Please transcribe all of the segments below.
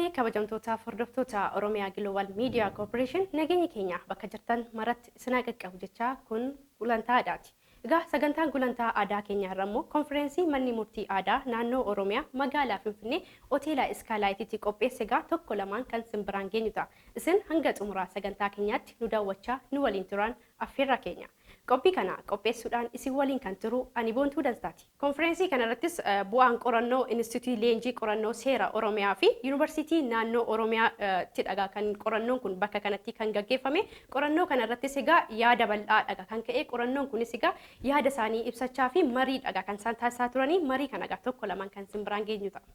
Fuunee kabajamtootaaf hordoftoota Oromiyaa Global Media Corporation, nageenya keenya bakka jirtan maratti isin qaqqabu jechaa, kun gulantaa aadaati. Egaa sagantaan gulantaa aadaa keenya irra immoo konfireensii manni murtii aadaa naannoo Oromiyaa magaalaa Finfinnee hoteela Iskaalaayitiitti qopheesse egaa tokko lamaan kan simbiraan geenyu ta'a. Isin hanga xumuraa sagantaa keenyaatti nu daawwachaa nu waliin turan affeerraa keenya. Qophii kana qopheessuudhaan isin waliin kan turu ani Boontuu Dansaati. Konfireensii kanarrattis bu'aan qorannoo Inistituutii Leenjii Qorannoo Seera Oromiyaa fi Yuunivarsiitii Naannoo Oromiyaatti dhagaa kan qorannoon kun bakka kanatti kan gaggeeffame. Qorannoo kanarrattis egaa yaada bal'aa dhagaa kan ka'e, qorannoon kunis egaa yaada isaanii ibsachaa fi marii dhagaa kan isaan taasisaa turanii, marii kana egaa tokko lamaan kan isin biraan geenyu ta'a.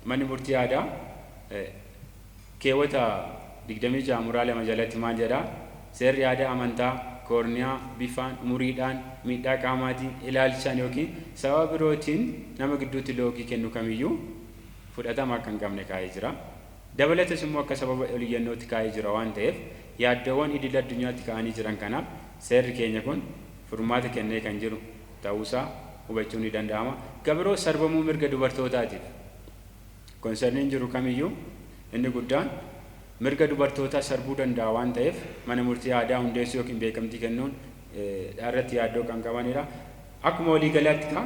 Manni murtii aadaa keewwata 26 muraa 2 jalatti maal jedha? Seerri aadaa amantaa, koorniyaa, bifaan, umuriidhaan, miidhaa qaamaatiin, ilaalchaan yookiin sababa birootiin nama gidduutti loogii kennu kamiyyuu fudhatama akka hin qabne kaa'ee jira. Dabalatas immoo akka sababa oliyyannootti kaa'ee jira waan ta'eef, yaaddoowwan idil addunyaatti ka'anii jiran kanaaf seerri keenya kun furmaata kennee kan jiru ta'uusaa hubachuun ni danda'ama. Gabiroo sarbamuu mirga dubartootaatiif konserniin jiru kamiyyuu inni guddaan mirga dubartootaa sarbuu danda'a waan ta'eef, mana murtii aadaa hundeessuu yookiin beekamtii kennuun irratti yaaddoo kan qabanidha. Akkuma waliigalaatti kaa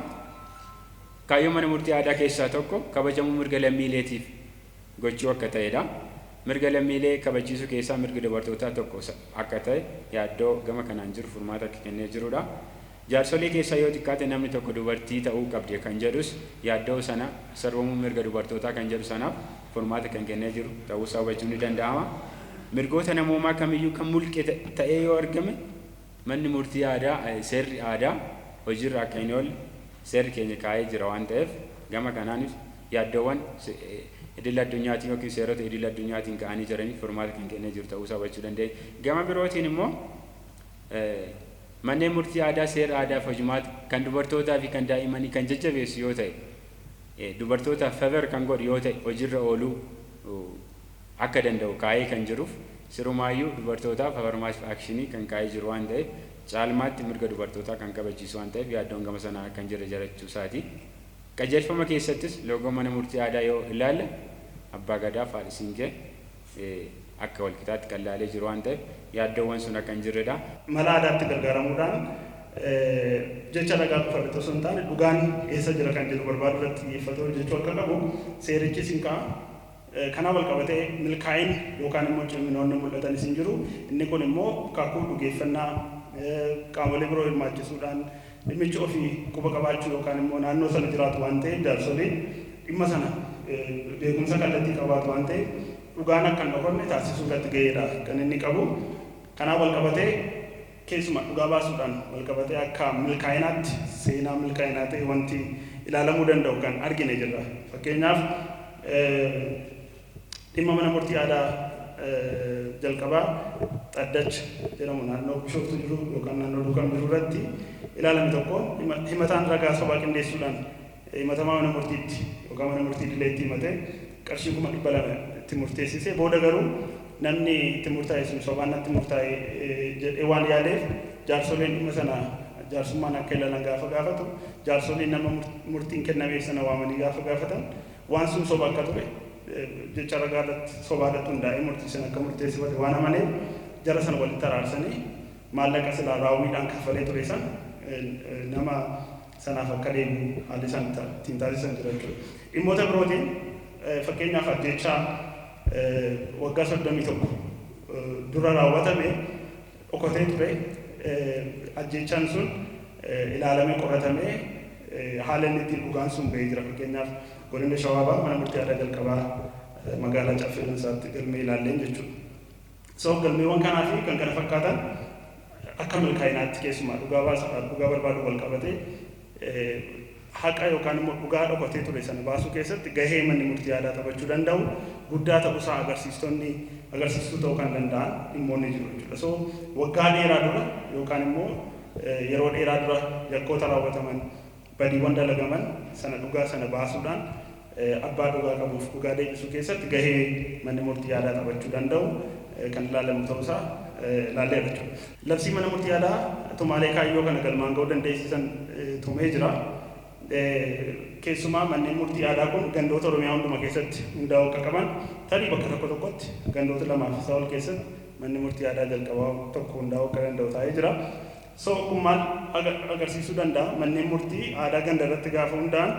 kaayyoo mana murtii aadaa keessaa tokko kabajamuu mirga lammiileetiif gochuu akka ta'edha. Mirga lammiilee kabachiisuu keessaa mirgi dubartootaa tokko akka ta'e yaaddoo gama kanaan jiru furmaata akka kennee jirudha. Jaarsolii keessaa yoo xiqqaate namni tokko dubartii ta'uu qabdi kan jedhus yaaddoo sana sarbamuu mirga dubartootaa kan jedhu sanaaf furmaata kan kennee jiru ta'uusaa hubachuun ni danda'ama. Mirgoota namoomaa kamiyyuu kan mulqe ta'ee yoo argame, manni murtii aadaa, seerri aadaa hojiirra akka hin oolle seerri keenya kaa'ee jira waan ta'eef, gama kanaanis yaaddoowwan idil addunyaatiin yookiin seerota idil addunyaatiin ka'anii jiraniif furmaata kan kennee jiru ta'uusaa hubachuu dandeenya. Gama birootiin immoo manneen murtii aadaa seera aadaa fi hojimaata kan dubartootaa fi kan daa'immanii kan jajjabeessu yoo ta'e, dubartootaaf favor kan godhu yoo ta'e hojiirra ooluu akka danda'u kaa'ee kan jiruuf, sirumaayyuu dubartootaaf affirmative action kan kaa'ee jiru waan ta'eef, caalmaatti mirga dubartootaa kan kabachiisu waan ta'eef, yaaddoon gama sanaa akka hin jirre jarachuu isaati. Qajeelfama keessattis loogoo mana murtii aadaa yoo ilaalle, abbaa gadaa fi haadha siinqee akka walqixaatti kan laalee jiru waan ta'eef, yaaddoowwan sun akka hin jirredha. Mala aadaatti gargaaramuudhaan jecha ragaa qofa irratti osoo hin taane dhugaan eessa jira kan jedhu barbaaduu irratti xiyyeeffatee hojjechuu akka qabu seerichis hin ka'a. Kanaan wal qabatee milkaa'inni yookaan immoo ciminoonni mul'atanis hin jiru. Inni kun immoo kakuu dhugeeffannaa qaamolee biroo hirmaachisuudhaan dhimmichi ofii quba qabaachuu yookaan immoo naannoo sana jiraatu waan ta'eef, jaarsoliin dhimma sana beekumsa kallattii qabaatu waan ta'eef, dhugaan akka hin dhokanne taasisuu irratti ga'eedha kan inni qabu. Kanaan wal qabatee keessumaa dhugaa baasuudhaan wal qabatee akka milkaa'inaatti seenaa milkaa'inaa ta'e wanti ilaalamuu danda'u kan argine jirra. Fakkeenyaaf, dhimma mana murtii aadaa jalqabaa Xaddacha jedhamu naannoo Bishooftuu jiru yookaan naannoo Duukam jiru irratti ilaalame tokko, himataan ragaa sobaa qindeessuudhaan himatamaa mana murtiitti yookaan mana murtii idileetti himate qarshii 200,000 itti murteessise. Booda garuu namni itti murtaa'e sun sobaan natti murtaa'e jedhee waan yaadeef, jaarsoleen dhimma sana jaarsummaan akka ilaalan gaafa gaafatu, jaarsoliin nama murtiin kennameef sana waamanii gaafa gaafatan, waan sun soba akka ture, jecha ragaa irratti sobaa irratti hundaa'ee murtii sana akka murteessifate waan amaneef, jara sana walitti araarsanii maallaqa silaa raawwiidhaan kaffalee ture sana nama sanaaf akka deebi'u haalli isaan ittiin taasisan jira jechuudha. Dhimmoota birootiin, fakkeenyaaf ajjechaa waggaa 31 dura raawwatame dhokatee ture, ajjechaan sun ilaalamee qoratamee haala inni ittiin dhugaan sun ba'ee jira. Fakkeenyaaf godina Shawaa Bahaa mana murtii aadaa jalqabaa magaalaa Caffee Dansaatti galmee ilaalleen jechuudha. So galmeewwan kanaa fi kan kana fakkaatan akka milkaa'inaatti keessumaa dhugaa baasa dhugaa barbaadu wal qabatee haqa yookaan immoo dhugaa dhokatee ture sana baasuu keessatti gahee manni murtii aadaa taphachuu danda'u guddaa ta'uusaa agarsiistonni agarsiistuu ta'uu kan danda'an dhimmoonni jiru jechuudha. So waggaa dheeraa dura yookaan immoo yeroo dheeraa dura yakkoota raawwataman, badiiwwan dalagaman sana dhugaa sana baasuudhaan abbaa dhugaa qabuuf dhugaa deebisuu keessatti gahee manni murtii aadaa taphachuu danda'u kan ilaalamu ta'uusaa ilaalleera jechuudha. Labsii mana murtii aadaa tumaalee kaayyoo kana galmaan ga'uu dandeessisan tumee jira. Keessumaa manneen murtii aadaa kun gandoota Oromiyaa hunduma keessatti hundaa'uu akka qaban, tarii bakka tokko tokkotti gandoota lamaa fi isaa ol keessatti manni murtii aadaa jalqabaa tokko hundaa'uu akka danda'u taa'ee jira. So kun maal agarsiisuu danda'a? Manneen murtii aadaa ganda irratti gaafa hundaa'an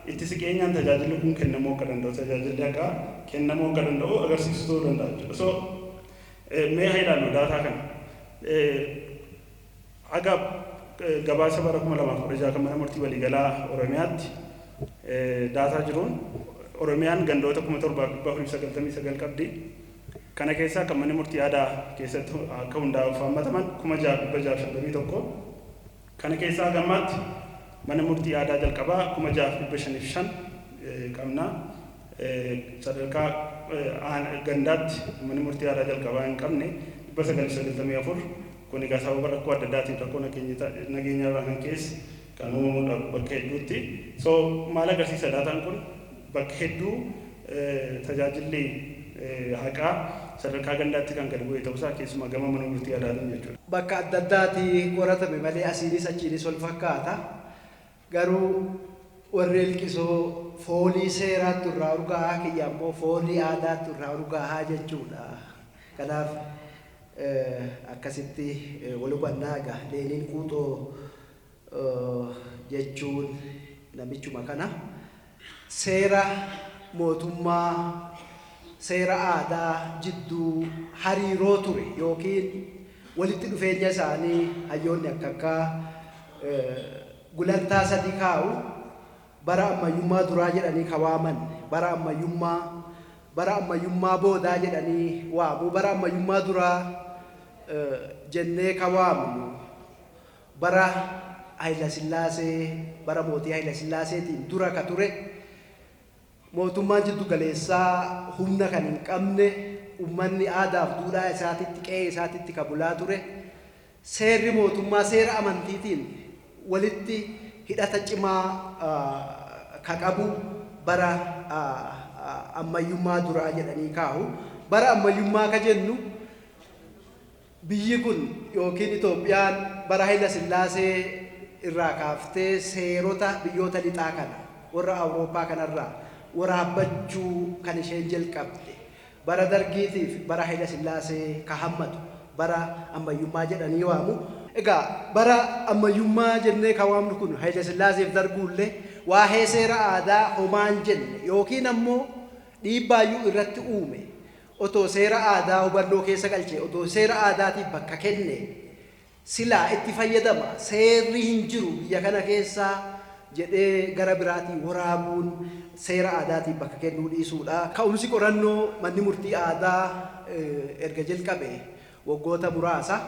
itti siqeenyaan tajaajilli kun kennamuu akka danda'u, tajaajilli haqaa kennamuu akka danda'u agarsiisuu ta'uu danda'a jechuudha. So mee haa ilaallu daataa kana. Haga gabaasa bara 2016 kan mana murtii waliigalaa Oromiyaatti daataa jiruun Oromiyaan gandoota 7499 qabdi. Kana keessaa kan manni murtii aadaa keessatti akka hundaa'uuf hammataman 6651. Kana keessaa gammaatti mana murtii aadaa jalqabaa 6505 qabna. Sadarkaa gandaatti manni murtii aadaa jalqabaa hin qabne 994. Kun egaa sababa rakkoo adda addaatiin, rakkoo nageenya irraa kan keessa kan uumamudha bakka hedduutti. So maal agarsiisa daataan kun? Bakka hedduu tajaajilli haqaa sadarkaa gandaatti kan gadi bu'e ta'uusaa, keessumaa gama mana murtii aadaatiin jechuudha. Bakka adda addaatti qoratame malee asiinis achiinis wal fakkaata. Garuu warri ilqisoo foolii seeraatti irraa urgaa'aa, kiyya ammoo foolii aadaatti irraa urgaa'aa jechuudha. Kanaaf akkasitti wal hubannaa. Egaa Leeniin Quuxoo jechuun namichuma kana. Seera mootummaa seera aadaa jidduu hariiroo ture yookiin walitti dhufeenya isaanii hayyoonni akka akkaa gulantaa sadi kaa'u. Bara ammayyummaa duraa jedhanii ka waaman, bara ammayyummaa, bara ammayyummaa boodaa jedhanii waamu. Bara ammayyummaa duraa jennee ka waamnu bara Hayilasillaasee, bara mootii Hayilasillaaseetiin dura ka ture, mootummaan jiddu galeessaa humna kan hin qabne, ummanni aadaaf duudhaa isaatitti qe'ee isaatitti ka bulaa ture, seerri mootummaa seera amantiitiin walitti hidhata cimaa ka qabu bara ammayyummaa duraa jedhanii kaa'u. Bara ammayyummaa ka jennu biyyi kun yookiin Itoophiyaan bara Hayila Sillaasee irraa kaaftee seerota biyyoota lixaa kana, warra Awurooppaa kanarraa waraabbachuu kan isheen jalqabde, bara Dargiitiif bara Hayila Sillaasee ka hammatu bara ammayyummaa jedhanii waamu. Egaa bara ammayyummaa jennee ka waamnu kun Hayila Sillaaseef Darguullee waa'ee seera aadaa homaan jenne yookiin ammoo dhiibbaayyuu irratti uume. Otoo seera aadaa hubannoo keessa galche, otoo seera aadaatiif bakka kenne, silaa itti fayyadama seerri hin jiru biyya kana keessaa jedhee gara biraatiin waraabuun seera aadaatiif bakka kennuu dhiisuudha. Ka'umsi qorannoo manni murtii aadaa erga jalqabe waggoota muraasa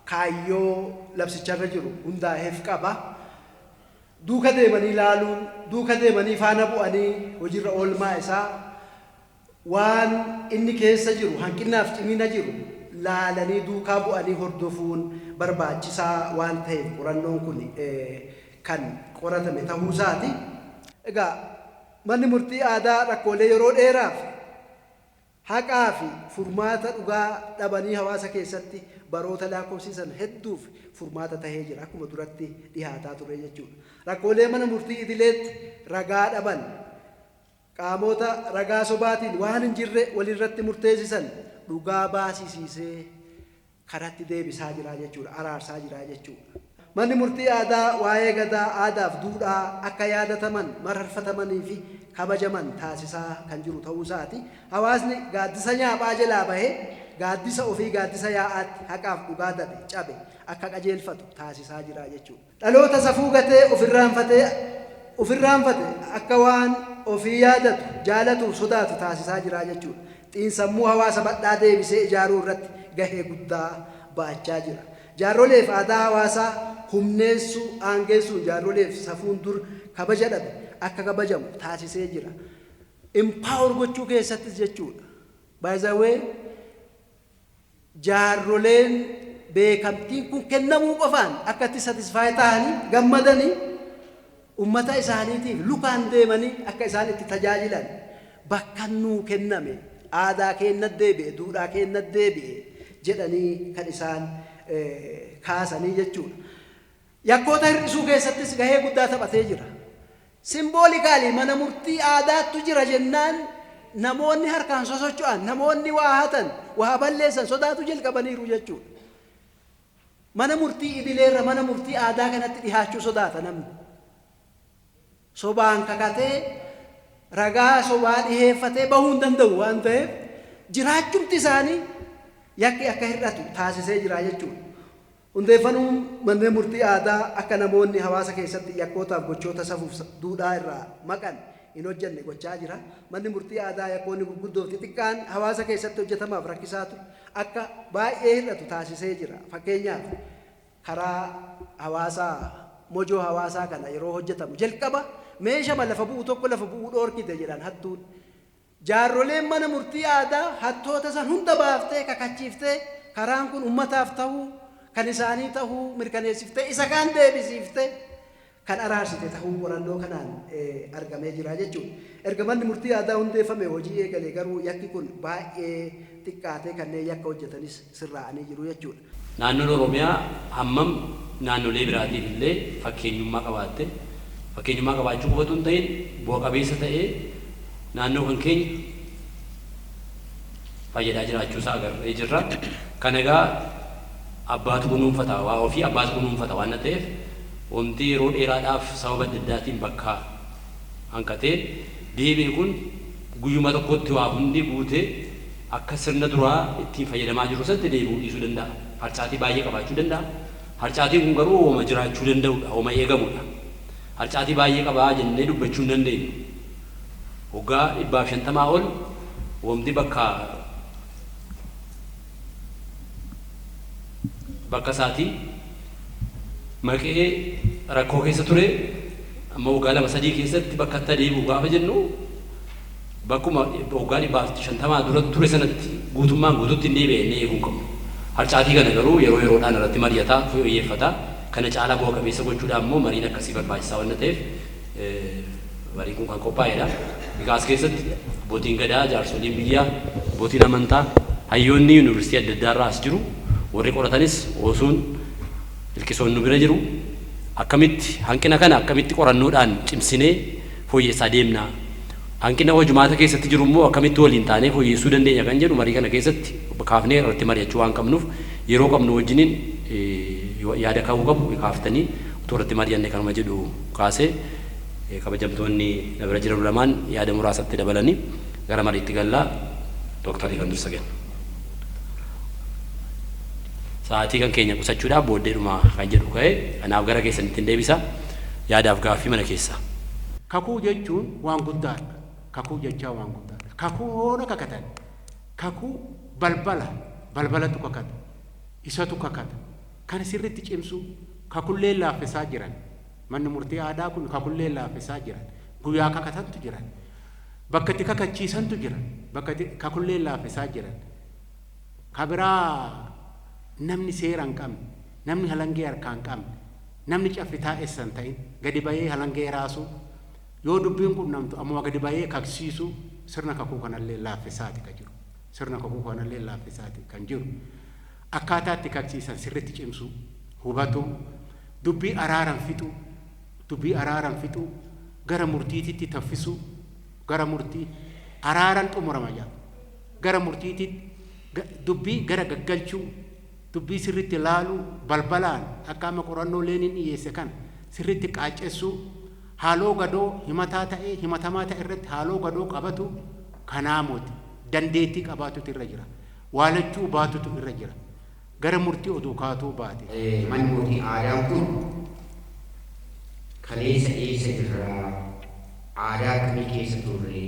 kaayyoo labsicharra jiru hundaa'eef qaba. Duuka deemanii ilaaluun, duuka deemanii faana bu'anii hojiirra oolmaa isaa, waan inni keessa jiru, hanqinaaf cimina jiru laalanii duukaa bu'anii hordofuun barbaachisaa waan ta'eef qorannoon kun kan qoratame ta'uu isaati. Egaa manni murtii aadaa rakkoolee yeroo dheeraaf haqaa fi furmaata dhugaa dhabanii hawaasa keessatti baroota lakkoofsisan hedduuf furmaata tahee jira, akkuma duratti dhihaataa ture jechuudha. Rakkoolee mana murtii idileetti ragaa dhaban, qaamota ragaa sobaatiin waan hin jirre walirratti murteessisan dhugaa baasisiisee karatti deebisaa jira jechuudha, araarsaa jira jechuudha. Manni murtii aadaa waa'ee gadaa aadaaf duudhaa akka yaadataman mararfatamanii fi kabajaman taasisaa kan jiru ta'uu isaati. Hawaasni gaaddisa nyaaphaa jalaa bahee gaaddisa ofii gaaddisa yaa'aatti haqaaf dhugaa dabe cabe akka qajeelfatu taasisaa jira jechuudha. Dhaloota safuu gatee ofirraanfate akka waan ofii yaadatu jaalatu sodaatu taasisaa jira jechuudha. Xiinsammuu hawaasa bal'aa deebisee ijaaruu irratti gahee guddaa ba'achaa jira. Jaarroleef aadaa hawaasaa humneessuu aangeessuun jaarroleef safuun dur kabaja dhabe akka kabajamu taasisee jira. Empower gochuu keessattis jechuudha. By the way, jaarroleen beekamtiin kun kennamuu qofaan akka itti satisfy ta'anii gammadanii ummata isaaniitiif lukaan deemanii akka isaan itti tajaajilan bakka nuu kenname aadaa keenyatti deebi'e duudhaa keenyatti deebi'e jedhanii kan isaan kaasanii jechuudha. Yakkoota hir'isuu keessattis gahee guddaa taphatee jira. Symbolically mana murtii aadaattu jira jennaan namoonni harkaan sosocho'an, namoonni waa hatan, waa balleessan sodaatu jalqabaniiru jechuudha. Mana murtii idileerra mana murtii aadaa kanatti dhihaachuu sodaata namni. Sobaan kakatee ragaa sobaa dhiheeffatee bahuu hin danda'u waan ta'eef jiraachumti isaanii yakki akka hir'atu taasisee jira jechuudha. Hundeeffamuun manneen murtii aadaa akka namoonni hawaasa keessatti yakkootaaf gochoota safuuf duudhaa irraa maqan hin hojjenne gochaa jira. Manni murtii aadaa yakkoonni gurguddoo fi xixiqqaan hawaasa keessatti hojjetamaaf rakkisaa ture akka baay'ee hir'atu taasisee jira. Fakkeenyaaf karaa hawaasaa mojoo hawaasaa kana yeroo hojjetamu jalqaba meeshama lafa bu'u tokko lafa bu'uu dhoorkite jedhan hattuun. Jaarroleen mana murtii aadaa hattoota san hunda baaftee kakachiiftee karaan kun ummataaf ta'uu kan isaanii ta'uu mirkaneessiftee isa kaan deebisiiftee kan araarsite ta'uu qorannoo kanaan argamee jira jechuudha. Erga manni murtii aadaa hundeeffame hojii eegale garuu yakki kun baay'ee xiqqaatee kanneen yakka hojjetanis sirraa'anii jiru jechuudha. Naannoon Oromiyaa hammam naannolee biraatiif illee fakkeenyummaa qabaatte, fakkeenyummaa qabaachuu qofatu hin ta'in bu'a qabeessa ta'ee naannoo kan keenya fayyadaa jiraachuu isaa agarree jirra. Kan egaa abbaatu kunuunfata, waa ofii abbaatu kunuunfata waan ta'eef wanti yeroo dheeraadhaaf sababa adda addaatiin bakka hanqatee deebi'e kun guyyuma tokkotti waa hundi guutee akka sirna duraa ittiin fayyadamaa jiru sanatti deebi'uu dhiisuu danda'a. Harcaatii baay'ee qabaachuu danda'a. Harcaatiin kun garuu hooma jiraachuu danda'udha, hooma eegamudha. Harcaatii baay'ee qabaa jennee dubbachuu hin dandeenyu. Waggaa 150 ol wanti bakka isaatii maqee rakkoo keessa ture amma waggaa 2-3 keessatti bakka itti adeemu gaafa jennu bakkuma waggaa 150 dura ture sanatti guutummaan guututti hin deebi'e jennee eeguu hin qabnu. Harcaatii kana garuu yeroo yeroodhaan irratti mari'ataa fooyyeffataa kana caalaa bu'a qabeessa gochuudhaan immoo mariin akkasii barbaachisaa waan ta'eef mariin kun kan qophaa'edha. Egaa as keessatti abbootiin gadaa, jaarsoliin biyyaa, abbootiin amantaa, hayyoonni yuunivarsiitii adda addaa irraa as jiru. Warri qoratanis oosuun ilqisoon nu bira jiru. Akkamitti hanqina kana akkamitti qorannoodhaan cimsinee fooyyessaa deemna? Hanqina hojumaata keessatti jiru immoo akkamitti waliin taanee fooyyessuu dandeenya kan jedhu marii kana keessatti kaafnee irratti mari'achuu waan qabnuuf yeroo qabnu wajjiniin yaada ka'uu qabu kaaftanii utuu irratti mari'anne kanuma jedhu kaasee kabajamtoonni na bira jiran lamaan yaada muraasatti dabalanii gara mariitti gallaa. Dooktarii kan dursa kennu. Sa'aatii kan keenya qusachuudhaaf booddeedhuma kan jedhu ka'e, kanaaf gara keessanitti hin deebisa yaadaaf gaaffii mana keessa. Kakuu jechuun waan guddaadha. Kakuu jechaa waan guddaadha. Kakuu hoona kakatan. Kakuu balbala balbalatu kakata. Isatu kakata. Kana sirriitti cimsuu kakullee laaffisaa jiran. Manni murtii aadaa kun kakullee laaffisaa jiran. Guyyaa kakatantu jiran. Bakka itti kakachiisantu jira. Bakka itti kakullee laaffisaa jiran. Kabiraa namni seera hin qabne, namni halangee harkaa hin qabne, namni caffitaa eessa hin ta'in gadi bahee halangee raasuu, yoo dubbiin qunnamtu ammuma gadi bahee kaksiisuu sirna kakuu kanallee laaffisaati kan jiru. Sirna kakuu kanallee laaffisaati kan jiru. Akkaataa itti kaksiisan sirriitti cimsuu, hubatuu, dubbii araaran fixuu, dubbii araaran fixuu, gara murtiititti taffisuu, gara murtii araaran xumurama jedha. Gara murtiititti dubbii gara gaggalchuu, dubbii Dubbii sirriitti ilaaluu, balbalaan akka amma qorannoo Leeniin dhiyeesse kana sirriitti qaaccessuu, haaloo gadoo himataa ta'ee himatamaa ta'e irratti haaloo gadoo qabatu kanaa mooti. Dandeettii qabaatutu irra jira. Waalachuu baatutu irra jira. Gara murtii oduu kaatuu baate. Manni murtii aadaan kun kaleessa eessa jirraa, aadaa akkamii keessa turre,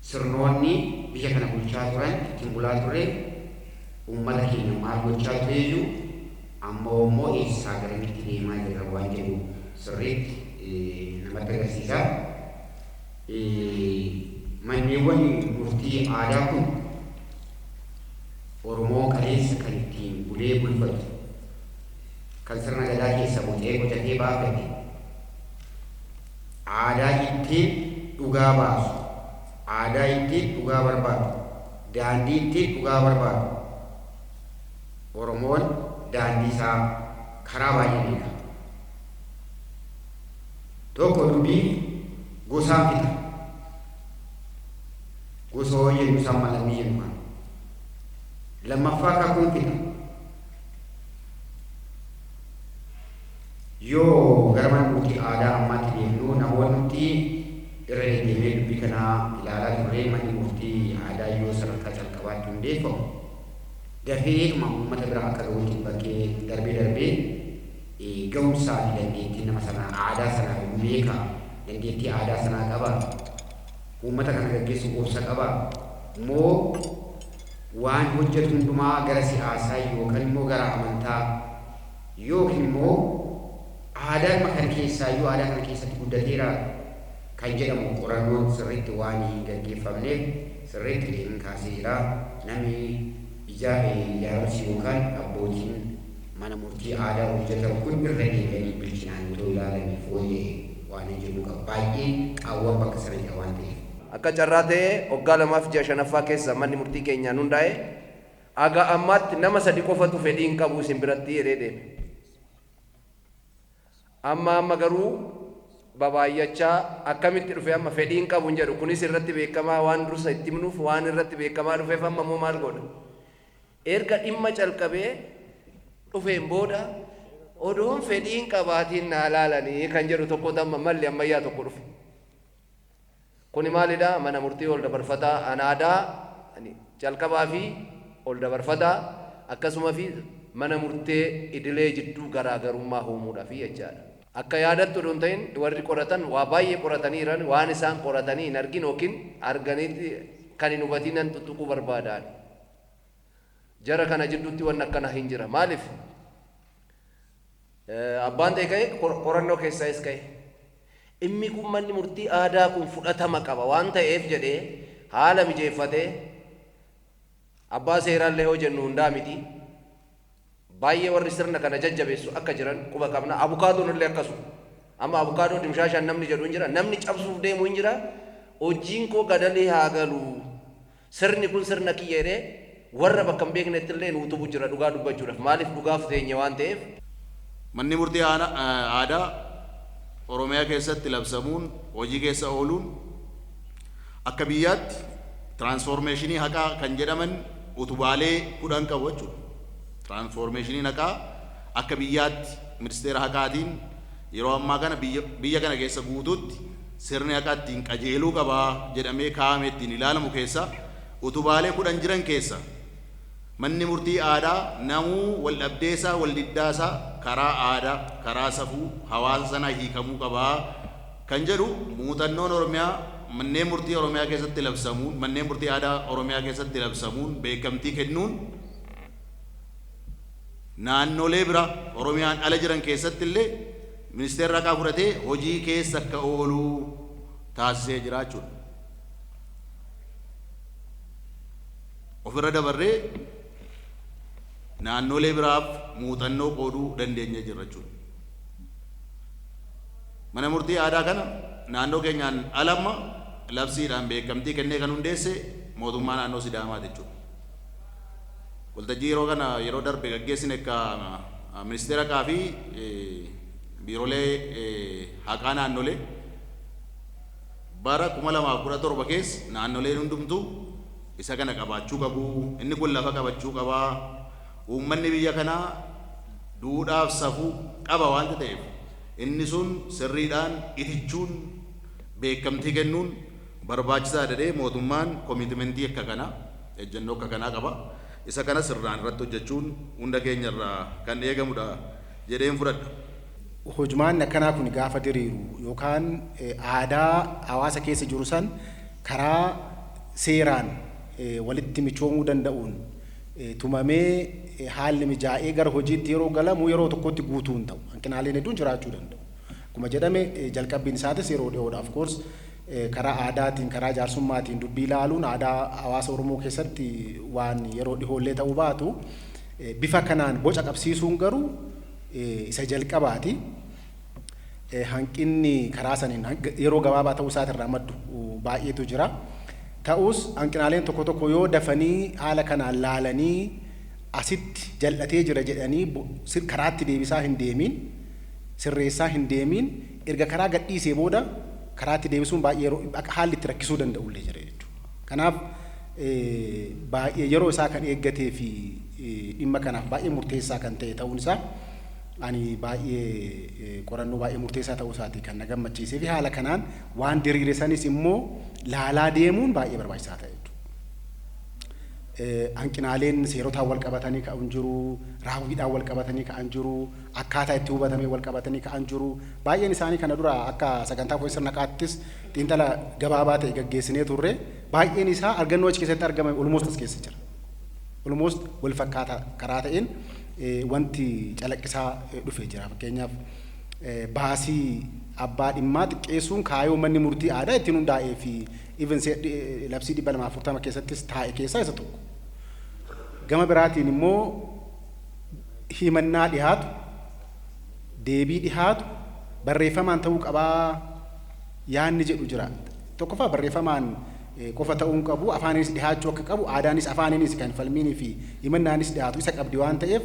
sirnoonni biyya kana bulchaa turan ittiin bulaa turre, uummata keenya maal gochaa tureeyyuu, amma immoo eessaa garamitti deemaa jirra waan jedhu sirriitti namatti agarsiisa. Manneewwan murtii aadaa kun Oromoo kaleessa kan ittiin bulee bulfatu, kan sirna gadaa keessa bocee bocatee baafate, aadaa ittiin dhugaa baasu, aadaa ittiin dhugaa barbaadu, daandii ittiin dhugaa barbaadu. Oromoon daandii isaa karaa baay'ee beeka. Tokko dubbii gosaan fixa. Gosa hoo jennu isaan malamii jennu kana. Lammaffaa kakuun fixa. Yoo gara mana murtii aadaa ammaatti deemnu, namoonni irra deddeebi'ee dubbii kanaa ilaalaa turre, manni murtii aadaa yoo sadarkaa calqabaatti hundeeffamu dafeetuma uummata bira akka ga'utti bakkee darbee darbee ga'umsaa fi dandeettii nama sanaa aadaa sanaa beeka, dandeettii aadaa sanaa qaba, uummata kana gaggeessu obsa qaba moo waan hojjetu hundumaa gara siyaasaa yookaan immoo gara amantaa yookiin immoo aadaa kana keessaayyuu aadaa kana keessatti guddateera kan jedhamu qorannoon sirriitti waan hin gaggeeffamneef sirriitti hin kaasee jira. Namni ijaarsi yookaan abbootiin mana murtii aadaa hojjetan kun irra deebi'anii bilchinaan otoo ilaalanii fooyya'e waan hin jiru qaba. Baay'ee qaawwan bakka sana jira waan ta'eef. Akka carraa ta'ee waggaa 2 fi ji'a 5ffaa keessa manni murtii keenyaan hundaa'e, aga ammaatti nama 3 qofatu fedhii hin qabu isin biratti jedhee deeme. Amma amma garuu babaay'achaa akkamitti dhufe, amma fedhii hin qabu hin jedhu. Kunis irratti beekamaa waan dursa itti himnuuf, waan irratti beekamaa dhufeef, amma immoo maal godha? Erga dhimma calqabee dhufeen booda odoon fedhii hin qabaatiin naa laalanii kan jedhu tokkotu amma malli ammayyaa tokko dhufe. Kuni maalidha? Mana murtii ol dabarfataa anaadaa calqabaa fi ol dabarfataa akkasuma fi mana murtee idilee jidduu garaagarummaa uumuudhaafi jechaadha. Akka yaadattu odoo hin ta'in, warri qoratan waa baay'ee qorataniiran, waan isaan qoratanii hin argin yookiin arganiitti kan hin hubatinan tuttuquu barbaadan. Jara kana jidduutti wanni akkana hin jira. Maaliif? Abbaan ta'e ka'e qorannoo keessaayis ka'e. Dhimmi kun manni murtii aadaa kun fudhatama qaba waan ta'eef jedhee haala mijeeffatee, abbaa seeraallee hoo jennu hundaa miti. Baay'ee warri sirna kana jajjabeessu akka jiran quba qabna. Abukaatoon illee akkasuma. Amma abukaatoo dimshaashaan namni jedhu hin jira. Namni cabsuuf deemu hin jira. Hojiin koo gadalii haa galu. Sirni kun sirna kiyya jedhee warra bakka hin beeknetti illee nu utubu jira dhugaa dubbachuudhaaf. Maaliif? Dhugaaf teenye waan ta'eef. Manni murtii aadaa Oromiyaa keessatti labsamuun hojii keessa ooluun akka biyyaatti tiraansfoormeeshinii haqaa kan jedhaman utubaalee 10 qabu jechuudha. Tiraansfoormeeshiniin haqaa akka biyyaatti ministeera haqaatiin yeroo ammaa kana biyya kana keessa guutuutti sirni haqaa ittiin qajeeluu qabaa jedhamee kaa'ame ittiin ilaalamu keessa utubaalee 10 jiran keessa manni murtii aadaa namuu wal dhabdeesaa, wal diddaasaa karaa aadaa, karaa safuu hawaasa sanaa hiikamuu qabaa kan jedhu muuxannoon Oromiyaa manneen murtii Oromiyaa keessatti labsamuun, manneen murtii aadaa Oromiyaa keessatti labsamuun beekamtii kennuun naannolee bira Oromiyaan ala jiran keessatti illee ministeerri haqaa fudhatee hojii keessa akka ooluu taasisee jira jechuudha. Ofirra dabarree naannolee biraaf muuxannoo qooduu dandeenyee jirra jechuudha. Mana murtii aadaa kana naannoo keenyaan alamma labsiidhaan beekamtii kennee kan hundeesse mootummaa naannoo Sidaamaati jechuudha. Waltajjii yeroo kana yeroo darbe gaggeessine akka ministeera haqaa fi biirolee haqaa naannolee bara 2017 keessa naannoleen hundumtuu isa kana qabaachuu qabu. Inni kun lafa qabachuu qabaa. Uummanni biyya kanaa duudhaaf safuu qaba waanta ta'eef inni sun sirriidhaan itichuun beekamtii kennuun barbaachisaa jedhee mootummaan commitmentii akka kanaa, ejjennoo akka kanaa qaba. Isa kana sirnaan irratti hojjechuun hunda keenya irraa kan eegamudha jedheen fudhadha. Hojmaanni akkanaa kun gaafa diriiru yookaan aadaa hawaasa keessa jiru san karaa seeraan walitti michoomuu danda'uun tumamee haalli mijaa'ee gara hojiitti yeroo galamu yeroo tokkotti guutuu hin ta'u. Hanqinaaleen hedduun jiraachuu danda'u. Akkuma jedhame, jalqabbiin isaatis yeroo dhiyoodha. Of course, karaa aadaatiin, karaa jaarsummaatiin dubbii ilaaluun aadaa hawaasa Oromoo keessatti waan yeroo dhihoollee ta'uu baatu, bifa kanaan boca qabsiisuun garuu isa jalqabaati. Hanqinni karaa saniin yeroo gabaabaa ta'uu isaatirraa maddu baay'eetu jira. Ta'us hanqinaaleen tokko tokko yoo dafanii haala kanaan laalanii asitti jal'atee jira jedhanii karaatti deebisaa hin deemin, sirreessaa hin deemin, erga karaa gadhiisee booda karaatti deebisuun baay'ee yeroo haalli itti rakkisuu danda'ullee jira jechuudha. Kanaaf baay'ee yeroo isaa kan eeggatee fi dhimma kanaaf baay'ee murteessaa kan ta'e ta'uun isaa ani baay'ee qorannoo baay'ee murteessaa ta'uu isaati kan na gammachiisee fi haala kanaan waan diriire sanis immoo laalaa deemuun baay'ee barbaachisaa ta'e jechuudha. Hanqinaaleen seerotaan wal qabatanii ka'an jiru, raawwiidhaan wal qabatanii ka'an jiru, akkaataa itti hubatamee wal qabatanii ka'an jiru. Baay'een isaanii kana dura akka sagantaa fooyyessa sirna haqaattis xiinxala gabaabaa ta'e gaggeessinee turre. Baay'een isaa argannoo achi keessatti argame almost as keessa jira. Almost wal fakkaataa karaa ta'een wanti calaqqisaa dhufee jira. Fakkeenyaaf, baasii abbaa dhimmaa xiqqeessuun kaayoo manni murtii aadaa ittiin hundaa'ee fi even labsii 240 keessattis taa'e keessaa isa tokko. Gama biraatiin immoo himannaa dhihaatu, deebii dhihaatu barreeffamaan ta'uu qabaa yaanni jedhu jira. Tokkoffaa, barreeffamaan qofa ta'uu hin qabu, afaaninis dhihaachuu akka qabu, aadaanis afaaninis kan falmiinii fi himannaanis dhihaatu isa qabdi waan ta'eef,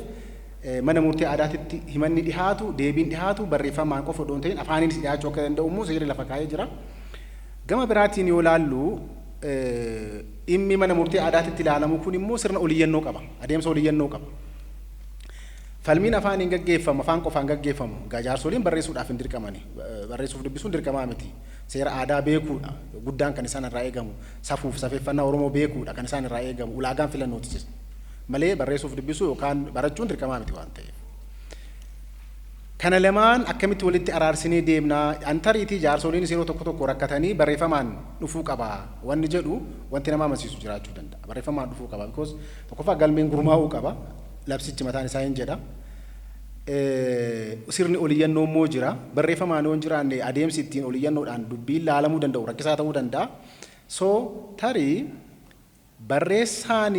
mana murtii aadaatitti himanni dhihaatu, deebiin dhihaatu barreeffamaan qofa odoo hin ta'in afaaninis dhihaachuu akka danda'u immoo seerri lafa kaa'ee jira. Gama biraatiin yoo laallu, dhimmi mana murtii aadaatitti ilaalamu kun immoo sirna oliyyannoo qaba, adeemsa oliyyannoo qaba. Falmiin afaaniin gaggeeffamu, afaan qofaan gaggeeffamu, egaa jaarsoliin barreessuudhaaf hin dirqamani. Barreessuuf dubbisuun dirqamaa miti. Seera aadaa beekuudha guddaan kan isaan irraa eegamu. Safuuf safeeffannaa Oromoo beekuudha kan isaan irraa eegamu. Ulaagaan filannootis malee barreessuuf dubbisuu yookaan barachuun dirqamaa miti waan ta'eef. Kana lamaan akkamitti walitti araarsinee deemnaa? Antariitii jaarsoliinis yeroo tokko tokko rakkatanii barreeffamaan dhufuu qaba wanni jedhu wanti nama amansiisu jiraachuu danda'a. Barreeffamaan dhufuu qaba because tokkoffaa galmeen gurmaa'uu qaba. Labsichi mataan isaa hin jedha. Sirni oliyyannoo immoo jira. Barreeffamaan yoo hin jiraanne adeemsi ittiin oliyyannoodhaan dubbiin laalamuu danda'u rakkisaa ta'uu danda'a. So tarii barreessaan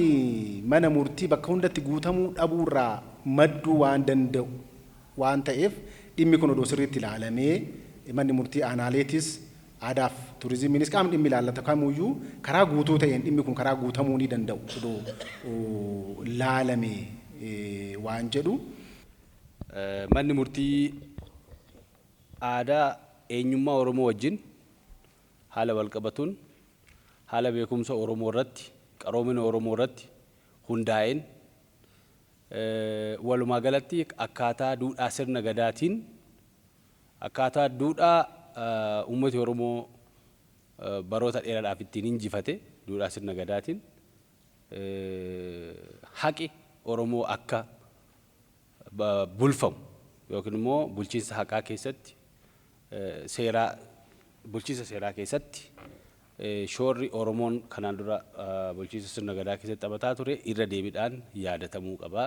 mana murtii bakka hundatti guutamuu dhabuurraa madduu waan danda'u waan ta'eef, dhimmi kun odoo sirriitti ilaalamee, manni murtii aanaaleetis, aadaaf turizimiinis, qaamni dhimmi ilaallatu kamuyyuu karaa guutuu ta'een dhimmi kun karaa guutamuu ni danda'u odoo laalame waan jedhu. Manni murtii aadaa eenyummaa Oromoo wajjin haala walqabatuun, haala beekumsa Oromoo irratti, qaroomina Oromoo irratti hundaa'een, walumaa galatti akkaataa duudhaa sirna gadaatiin, akkaataa duudhaa uummati Oromoo baroota dheeraadhaaf ittiin injifate, duudhaa sirna gadaatiin haqi Oromoo akka bulfamu yookiin immoo bulchiinsa haqaa keessatti, seeraa, bulchiinsa seeraa keessatti shoorri Oromoon kanaan dura bulchiinsa sirna gadaa keessatti taphataa ture irra deebiidhaan yaadatamuu qaba.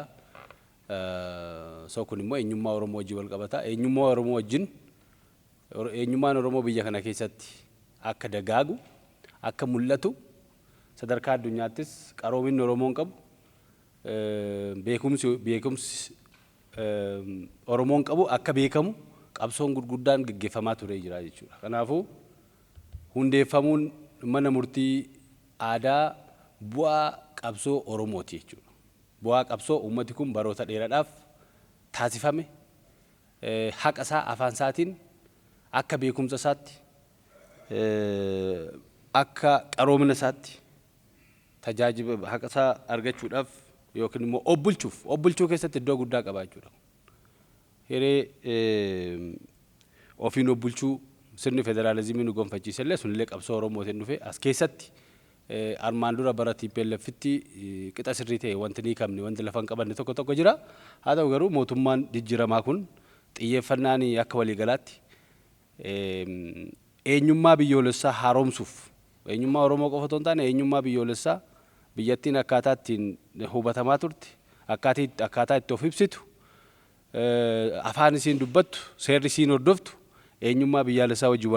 So kun immoo eenyummaa Oromoo wajjin wal qabata. Eenyummaa Oromoo wajjin, eenyummaan Oromoo biyya kana keessatti akka dagaagu, akka mul'atu, sadarkaa addunyaattis qaroominni Oromoon qabu, beekumsi Oromoon qabu akka beekamu qabsoon gurguddaan gaggeeffamaa ture jira jechuudha. Kanaafuu hundeeffamuun mana murtii aadaa bu'aa qabsoo Oromooti jechuudha. Bu'aa qabsoo uummati kun baroota dheeraadhaaf taasifame, haqa isaa afaan isaatiin akka beekumsa isaatti, akka qaroomina isaatti tajaajila haqa isaa argachuudhaaf yookiin immoo obbulchuuf obbulchuu keessatti iddoo guddaa qaba jechuudha. Hiree ofiin obbulchuu sirni federaalizimii nu gonfachiise illee sunillee qabsoo Oromootiin dhufe. As keessatti armaan dura bara TPLFitti qixa sirrii ta'e wanti ni qabne, wanti lafa hin qabanne tokko tokko jira. Haa ta'u garuu mootummaan jijjiiramaa kun xiyyeeffannaan akka waliigalaatti eenyummaa biyyoolessaa haaromsuuf, eenyummaa Oromoo qofa otoo hin taane eenyummaa biyyoolessaa biyyattiin akkaataa ittiin hubatamaa turte, akkaataa itti of ibsitu, afaan isiin dubbattu, seerri isiin hordoftu, eenyummaa biyyaalessaa wajjin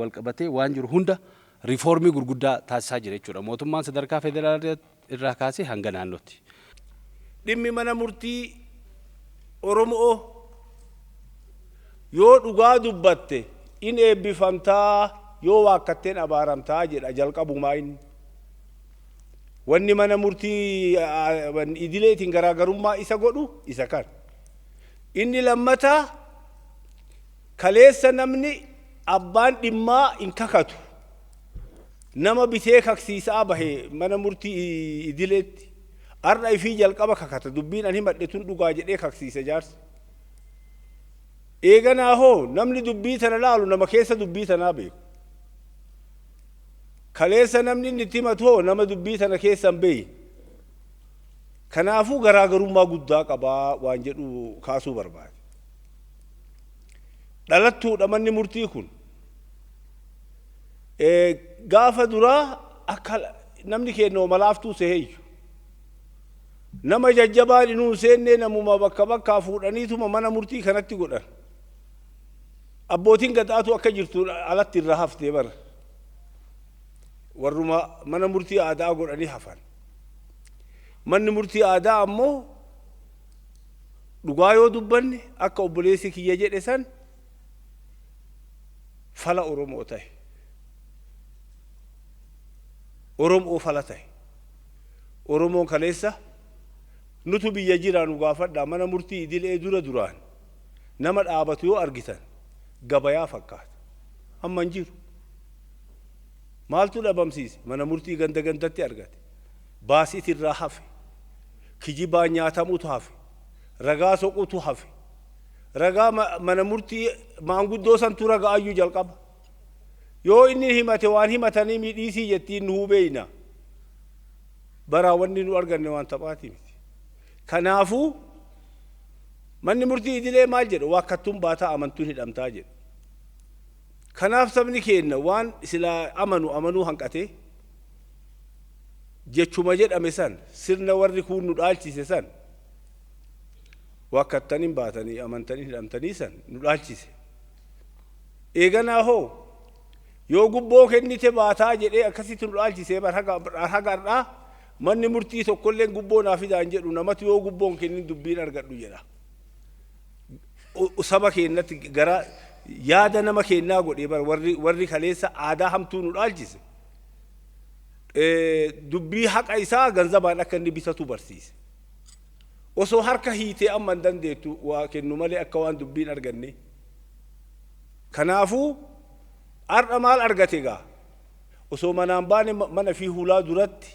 wal qabatee waan jiru hunda riifoormii gurguddaa taasisaa jira jechuudha. Mootummaan sadarkaa federaalaa irraa kaasee hanga naannootti. Dhimmi mana murtii Oromoo, yoo dhugaa dubbatte in eebbifamtaa, yoo waakkatteen abaaramtaa jedha jalqabumaa inni. Wanni mana murtii idileetiin garaagarummaa isa godhu isa kan. Inni lammataa, kaleessa namni abbaan dhimmaa hin kakatu. Nama bitee kaksiisaa bahe mana murtii idileetti. Har'a ifii jalqaba kakata, dubbiin ani himadhe tun dhugaa jedhee kaksiise jaarsa. Eeganaa hoo namni dubbii tana laalu nama keessa dubbii tanaa beeku. Kaleessa namni inni itti himatu hoo nama dubbii tana keessa hin beekne. Kanaafuu garaagarummaa guddaa qabaa waan jedhu kaasuu barbaade. Dhalattuudha manni murtii kun. Gaafa duraa akka namni keenya malaaftuu seheeyyu. Nama jajjabaan inuu seennee namuma bakka bakkaa fuudhaniituma mana murtii kanatti godhan. Abbootiin gadaatu akka jirtu alatti irra haftee bara. Warruma mana murtii aadaa godhanii hafan. Manni murtii aadaa ammoo dhugaa yoo dubbanne, akka obboleessi kiyya jedhe san, fala Oromoo ta'e. Oromoo fala ta'e. Oromoon kaleessa nutu biyya jiraa nu gaafadhaa, mana murtii idilee dura duraan nama dhaabatu yoo argitan gabayaa fakkaata. Amma hin jiru. Maaltu dhabamsiise? Mana murtii ganda gandatti argate. Baasiit irraa hafe. Kijibaan nyaatamutu hafe. Ragaa soqutu hafe. Ragaa mana murtii maanguddoo santu ragaa ayyuu jalqaba. Yoo inni himate waan himatanii miidhiisii jettiin nu beeyna. Baraa wanni nu arganne waan taphaati miti. Kanaafuu manni murtii idilee maal jedha? Waakkattuun baataa, amantuun hidhamtaa jedha. Kanaaf sabni keenya waan silaa amanu amanuu hanqatee jechuma jedhame san, sirna warri kun nu dhaalchise san, waakkattanii baatanii amantanii hidhamtanii san nu dhaalchise. Eeganaa hoo yoo gubboo kennite baataa jedhee akkasitti nu dhaalchisee bar haga har'aa manni murtii tokkollee gubboo naa fidaan jedhu, namatu yoo gubboon kennin dubbiin argadhu jedha. Saba keenyatti gara yaada nama kennaa godhee bar warri kaleessa aadaa hamtuu nu dhaalchise. Dubbii haqa isaa ganzabaan akka inni bitatu barsiise. Osoo harka hiitee amma hin dandeettu waa kennu malee akka waan dubbiin arganne. Kanaafuu har'a maal argate gaa? Osoo manaan baane mana fi hulaa duratti,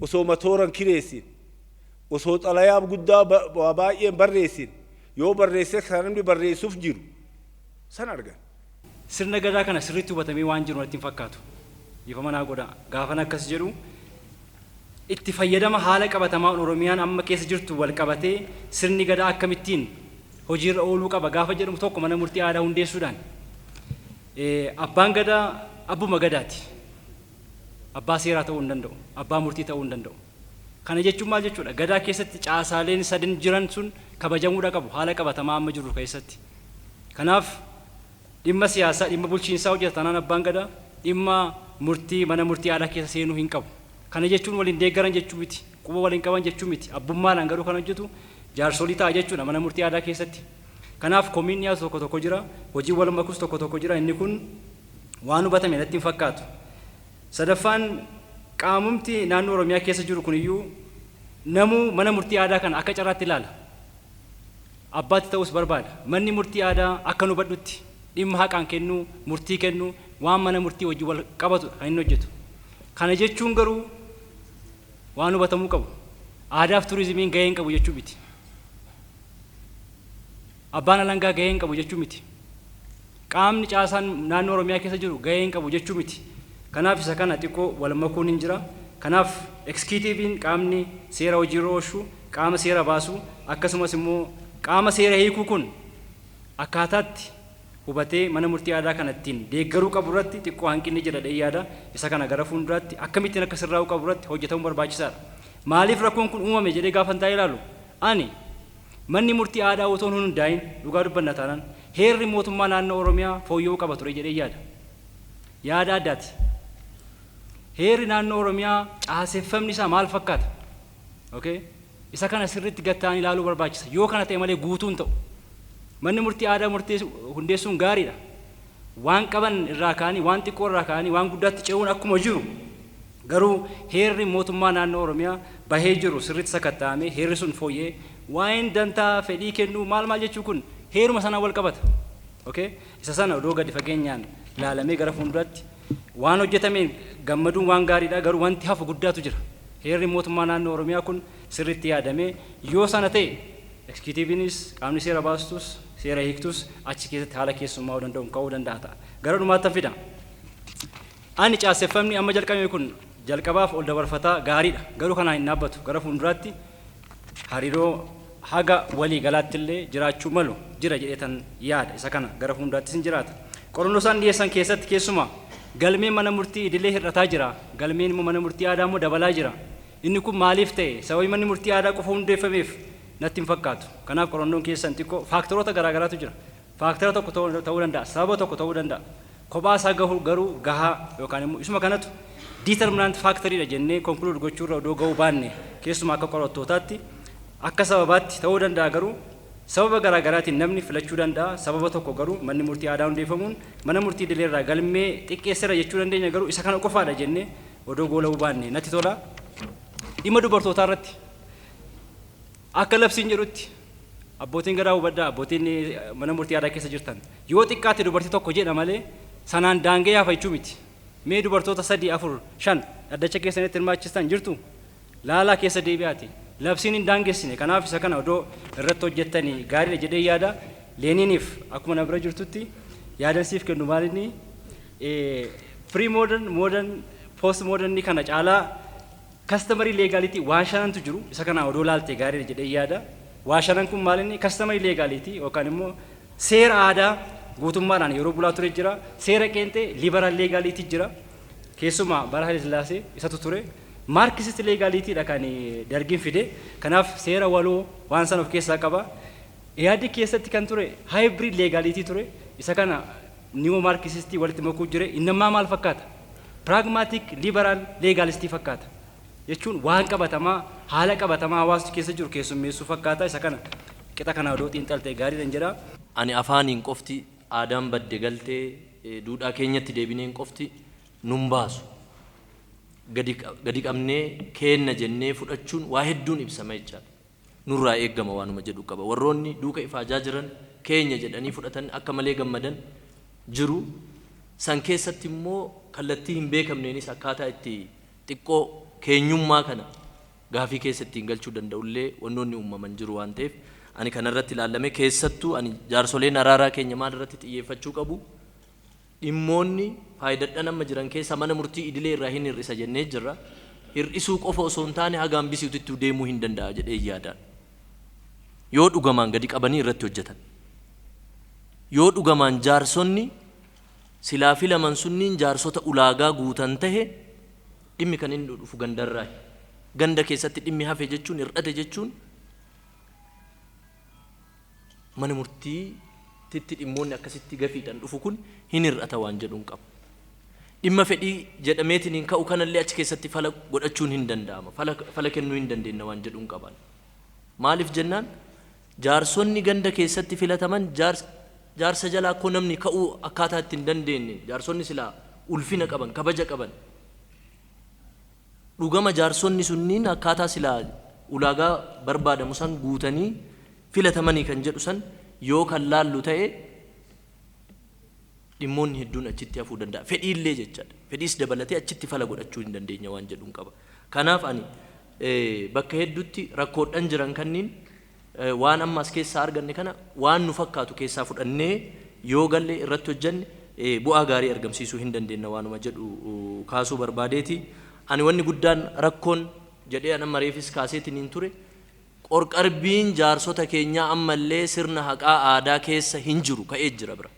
osoo matooran kireessin, osoo xalayaa guddaa waa baay'een barreessin, yoo barreesse kan namni barreessuuf jiru san argan. Sirna gadaa kana sirriitti hubatamee waan jiru natti hin fakkaatu. Ifa manaa godha. Gaafan akkas jedhu, itti fayyadama haala qabatamaan Oromiyaan amma keessa jirtu wal qabatee sirni gadaa akkamittiin hojiirra ooluu qaba gaafa jedhamu, tokko mana murtii aadaa hundeessuudhaan. Abbaan gadaa abbuma gadaati. Abbaa seeraa ta'uu hin danda'u. Abbaa murtii ta'uu hin danda'u. Kana jechuun maal jechuudha? Gadaa keessatti caasaaleen sadin jiran sun kabajamuudha qabu haala qabatamaa amma jiru keessatti. Kanaaf dhimma siyaasaa, dhimma bulchiinsaa hojjeta taanaan abbaan gadaa dhimma murtii mana murtii aadaa keessa seenuu hin qabu. Kana jechuun waliin deeggaran jechuu miti. Quba waliin qaban jechuu miti. Abbummaadhaan garuu kan hojjetu jaarsolii ta'a jechuudha mana murtii aadaa keessatti. Kanaaf komiin dhiyaatu tokko tokko jira. Hojiin wal makus tokko tokko jira. Inni kun waan hubatame natti hin fakkaatu. Sadaffaan, qaamumti naannoo Oromiyaa keessa jiru kuniyyuu namuu mana murtii aadaa kana akka carraatti ilaala. Abbaatti ta'us barbaada. Manni murtii aadaa akka nu hubadhutti dhimma haqaan kennuu, murtii kennuu, waan mana murtii wajjin wal qabatudha kan inni hojjetu. Kana jechuun garuu waan hubatamuu qabu. Aadaaf turizimiin gahee hin qabu jechuu miti. Abbaan alangaa gahee hin qabu jechuu miti. Qaamni caasaan naannoo Oromiyaa keessa jiru gahee hin qabu jechuu miti. Kanaaf isa kana xiqqoo wal makuun hin jira. Kanaaf executiveiin, qaamni seera hojiirra oolchu, qaama seera baasu, akkasumas immoo qaama seera hiikuu kun akkaataatti hubatee mana murtii aadaa kana ittiin deeggaruu qabu irratti xiqqoo hanqinni jira jedhee yaada. Isa kana gara fuulduraatti akkamittiin akka sirraa'uu qabu irratti hojjetamuun barbaachisaadha. Maaliif rakkoon kun uumame jedhee gaafan taa'ee ilaalu, ani manni murtii aadaa otoo hin hundaa'in, dhugaa dubbanna taanaan, heerri mootummaa naannoo Oromiyaa fooyya'uu qaba ture jedhee yaada. Yaada addaati. Heerri naannoo Oromiyaa caaseffamni isaa maal fakkaata? Okay? Isa kana sirriitti gatta'anii ilaaluu barbaachisa. Yoo kana ta'e malee guutuu hin ta'u. Manni murtii aadaa hundeessuun gaariidha. Waan qaban irraa ka'anii, waan xiqqoo irraa ka'anii waan guddaatti ce'uun akkuma jiru, garuu heerri mootummaa naannoo Oromiyaa bahee jiru sirriitti sakatta'amee, heerri sun fooyya'ee, waa'een dantaa fedhii kennuu maal maal jechuu kun heeruma sanaan wal qabata. Okay? Isa sana odoo gadi fageenyaan ilaalamee gara fuulduraatti waan hojjetameen gammaduun waan gaariidha, garuu wanti hafu guddaatu jira. Heerri mootummaa naannoo Oromiyaa kun sirriitti yaadamee yoo sana ta'e, executiveiinis, qaamni seera baastus, seera hiiktus achi keessatti haala keessummaa danda'u ka'uu danda'a ta'a. Gara dhumaatti fida. Ani caaseffamni amma jalqabame kun jalqabaaf ol dabarfataa gaariidha. Garuu kanaan hin dhaabbatu. Gara fuulduraatti hariiroo haga walii galaatti illee jiraachuu malu jira jedheetan yaada. Isa kana gara fuulduraattis hin jiraata. Qorannoo isaan dhiyeessan keessatti keessumaa galmeen mana murtii idilee hir'ataa jira. Galmeen immoo mana murtii aadaa immoo dabalaa jira. Inni kun maaliif ta'e? Sababii manni murtii aadaa qofa hundeeffameef natti hin fakkaatu. Kanaaf qorannoon keessan xiqqoo factoroota garaagaraatu jira. Factora tokko ta'uu danda'a. Sababa tokko ta'uu danda'a. Kophaa isaa gahu garuu gahaa yookaan immoo isuma kanatu determinant factoriidha jennee conclude gochuurra odoo gahuu baanne, keessumaa akka qorattootaatti akka sababaatti ta'uu danda'a, garuu sababa garaagaraatiin namni filachuu danda'a. Sababa tokko garuu manni murtii aadaa hundeeffamuun mana murtii idileerraa galmee xiqqeessera jechuu dandeenya, garuu isa kana qofaadha jennee odoo goolabuu baanne natti tola. Dhimma dubartootaa irratti akka labsiin jedhutti, abbootiin gadaa hubadhaa, abbootiin mana murtii aadaa keessa jirtan, yoo xiqqaate dubartii tokko jedha malee sanaan daangee hafa jechuu miti. Mee dubartoota sadii, afur, shan dhaddacha keessanitti hirmaachistan jirtu laalaa keessa deebi'aati. Labsiin hin daangessine. Kanaaf isa kana odoo irratti hojjettanii gaariidha jedhee yaada. Leeniiniif akkuma na bira jirtutti yaadan siif kennu maalinni pre modern, modern, post modern kana caalaa customary legality waan shanantu jiru. Isa kana odoo laalte gaariidha jedhee yaada. Waa shanan kun maalinni customary legality yookaan immoo seera aadaa guutummaadhaan yeroo bulaa ture jira. Seera qeenxee, liberal legality jira. Keessumaa bara Haile Sillaasee isatu ture. Marxist legalitydha kan Dargiin fide. Kanaaf seera waloo waan sana of keessaa qaba. Yaaddi keessatti kan ture hybrid legality ture. Isa kana neo Marxistii walitti makuu jire. Inni ammaa maal fakkaata? Pragmatic liberal legalistii fakkaata. Jechuun waan qabatamaa, haala qabatamaa hawaasni keessa jiru keessummeessuu fakkaata. Isa kana qixa kana odoo xiinxaltee gaariidhaan jedha. Ani afaaniin qofti aadaan badde galtee duudhaa keenyatti deebineen qofti nun baasu. Gadi qabnee keenna jennee fudhachuun waa hedduun ibsama jechaadha. Nurraa eeggama waanuma jedhu qaba. Warroonni duuka ifaajaa jiran keenya jedhanii fudhatan akka malee gammadan jiru. San keessatti immoo kallattii hin beekamneenis akkaataa itti xiqqoo keenyummaa kana gaafii keessa ittiin galchuu danda'ullee wannoonni uumaman jiru waan ta'eef, ani kanarratti ilaalame. Keessattuu ani jaarsoleen araaraa keenya maal irratti xiyyeeffachuu qabu? Dhimmoonni faayidadhan amma jiran keessa mana murtii idilee irraa hin hir'isa jennee jirra. Hir'isuu qofa osoo hin taane haga hambisiitutti deemuu hin danda'a jedhee yaadaan. Yoo dhugamaan gadi qabanii irratti hojjetan. Yoo dhugamaan jaarsonni silaa filaman sunniin jaarsota ulaagaa guutan tahe, dhimmi kan inni dhufu gandarraa. Ganda keessatti dhimmi hafe jechuun, hir'ate jechuun, mana murtiitti dhimmoonni akkasitti gafiidhaan dhufu kun hin hir'ata waan jedhuun qaba. Dhimma fedhii jedhameetiin hin ka'u kanallee achi keessatti fala godhachuun hin danda'ama. Fala kennuu hin dandeenya waan jedhuun qaban. Maaliif jennaan, jaarsonni ganda keessatti filataman jaarsa jalaa akkoo namni ka'uu akkaataa itti hin dandeenye, jaarsonni silaa ulfina qaban, kabaja qaban, dhugama jaarsonni sunniin akkaataa silaa ulaagaa barbaadamu san guutanii filatamanii kan jedhu san yoo kan laallu ta'e, dhimmoonni hedduun achitti hafuu danda'a. Fedhiillee jechaadha. Fedhiis dabalatee achitti fala godhachuu hin dandeenya waan jedhuun qaba. Kanaaf ani Bakka hedduutti rakkoodhaan jiran kanniin waan amma as keessaa arganne kana waan nu fakkaatu keessaa fudhannee yoo galle irratti hojjenne bu'aa gaarii argamsiisuu hin dandeenye waanuma jedhu kaasuu barbaadeeti. Ani wanni guddaan rakkoon jedhee an amma reefis kaaseetiin hin ture qorqarbiin jaarsota keenyaa ammallee sirna haqaa aadaa keessa hin jiru ka'ee jira bira.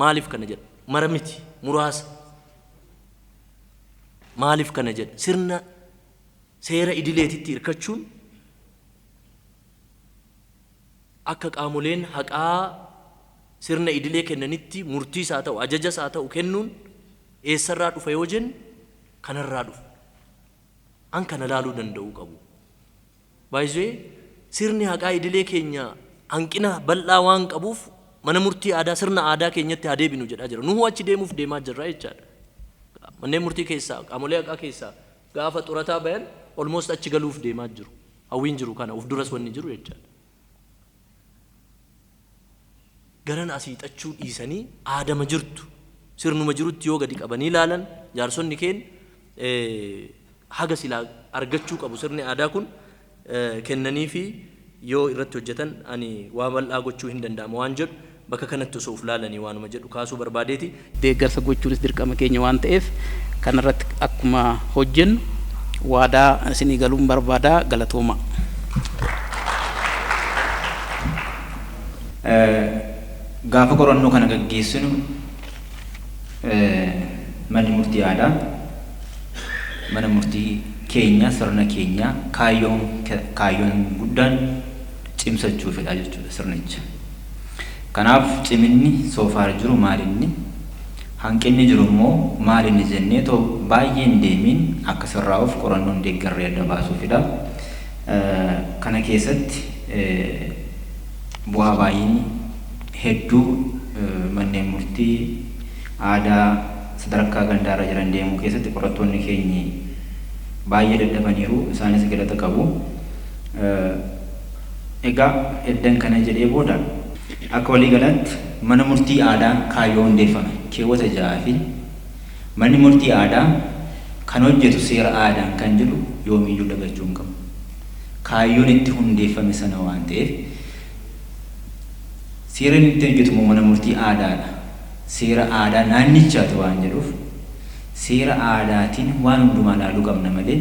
Maaliif kana jedha? Mara miti muraasa. Maaliif kana jedha? Sirna seera idileetitti hirkachuun akka qaamoleen haqaa sirna idilee kennanitti murtiis haa ta'u ajajas haa ta'u kennuun eessarraa dhufa yoo jenne kanarraa dhufa. An kana laaluu danda'uu qabu. Baay'ee sirni haqaa idilee keenya hanqina bal'aa waan qabuuf mana murtii aadaa sirna aadaa keenyatti haa deebinu jedhaa jira. Nuhu achi deemuuf deemaa jirra jechaadha. Manneen murtii keessaa qaamolee haqaa keessaa gaafa xurataa bayan almost achi galuuf deemaa jiru. Hawwiin jiru kana of duras wanni jiru jechaadha. Garan asii xachuu dhiisanii aadama jirtu sirnuma jirutti yoo gadi qabanii ilaalan jaarsonni keen haga silaa argachuu qabu sirni aadaa kun kennanii fi yoo irratti hojjetan ani waa bal'aa gochuu hin danda'amu waan jedhu bakka kanatti osoo of laalanii waanuma jedhu kaasuu barbaadeeti. Deeggarsa gochuunis dirqama keenya waan ta'eef kanarratti akkuma hojjennu waadaa isinii galuun barbaadaa galatooma. Gaafa qorannoo kana gaggeessinu manni murtii aadaa mana murtii keenya sirna keenya kaayyoon guddaan cimsachuufidha jechuudha sirnicha. Kanaaf ciminni soofaar jiru maalinni hanqinni jiru immoo maalinni jennee too baay'ee hin deemin akka sirraa'uuf qorannoon deeggarree adda baasuufidha. Kana keessatti bu'aa baay'een hedduu manneen murtii aadaa sadarkaa gandaarra jiran deemuu keessatti qorattoonni keenyi baay'ee dadhabaniiru isaanis galata qabu. Egaa eddan kana jedhee booda akka waliigalaatti mana murtii aadaa kaayyoo hundeeffame keewwata 6 fi manni murtii aadaa kan hojjetu seera aadaan kan jedhu yoomiyyuu dagachuu hin qabu. Kaayyoon itti hundeeffame sana waan ta'eef seera inni itti hojjetu immoo mana murtii aadaadha. Seera aadaa naannichaati waan jedhuuf seera aadaatiin waan hundumaa ilaaluu qabna malee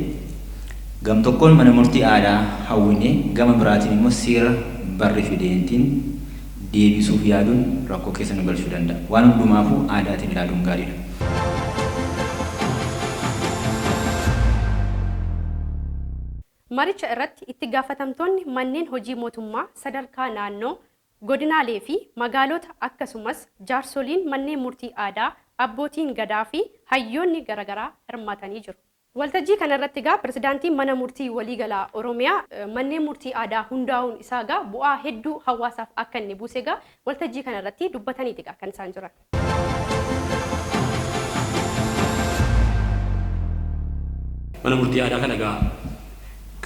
gam tokkoon mana murtii aadaa hawwinee gama biraatiin immoo seera barri fideentiin deebisuuf yaaduun rakkoo keessa nu galchuu danda'a. Waan hundumaafuu aadaatiin ilaaluun gaariidha. Maricha irratti itti gaafatamtoonni manneen hojii mootummaa sadarkaa naannoo godinaalee fi magaalota akkasumas jaarsoliin manneen murtii aadaa abbootiin gadaa fi hayyoonni garaagaraa hirmaatanii jiru. Waltajjii kanarratti egaa pirezidaantiin mana murtii waliigalaa Oromiyaa manneen murtii aadaa hundaa'uun isaa egaa bu'aa hedduu hawaasaaf akka inni buuse egaa waltajjii kanarratti dubbataniiti egaa kan isaan jiran. Mana murtii aadaa kana egaa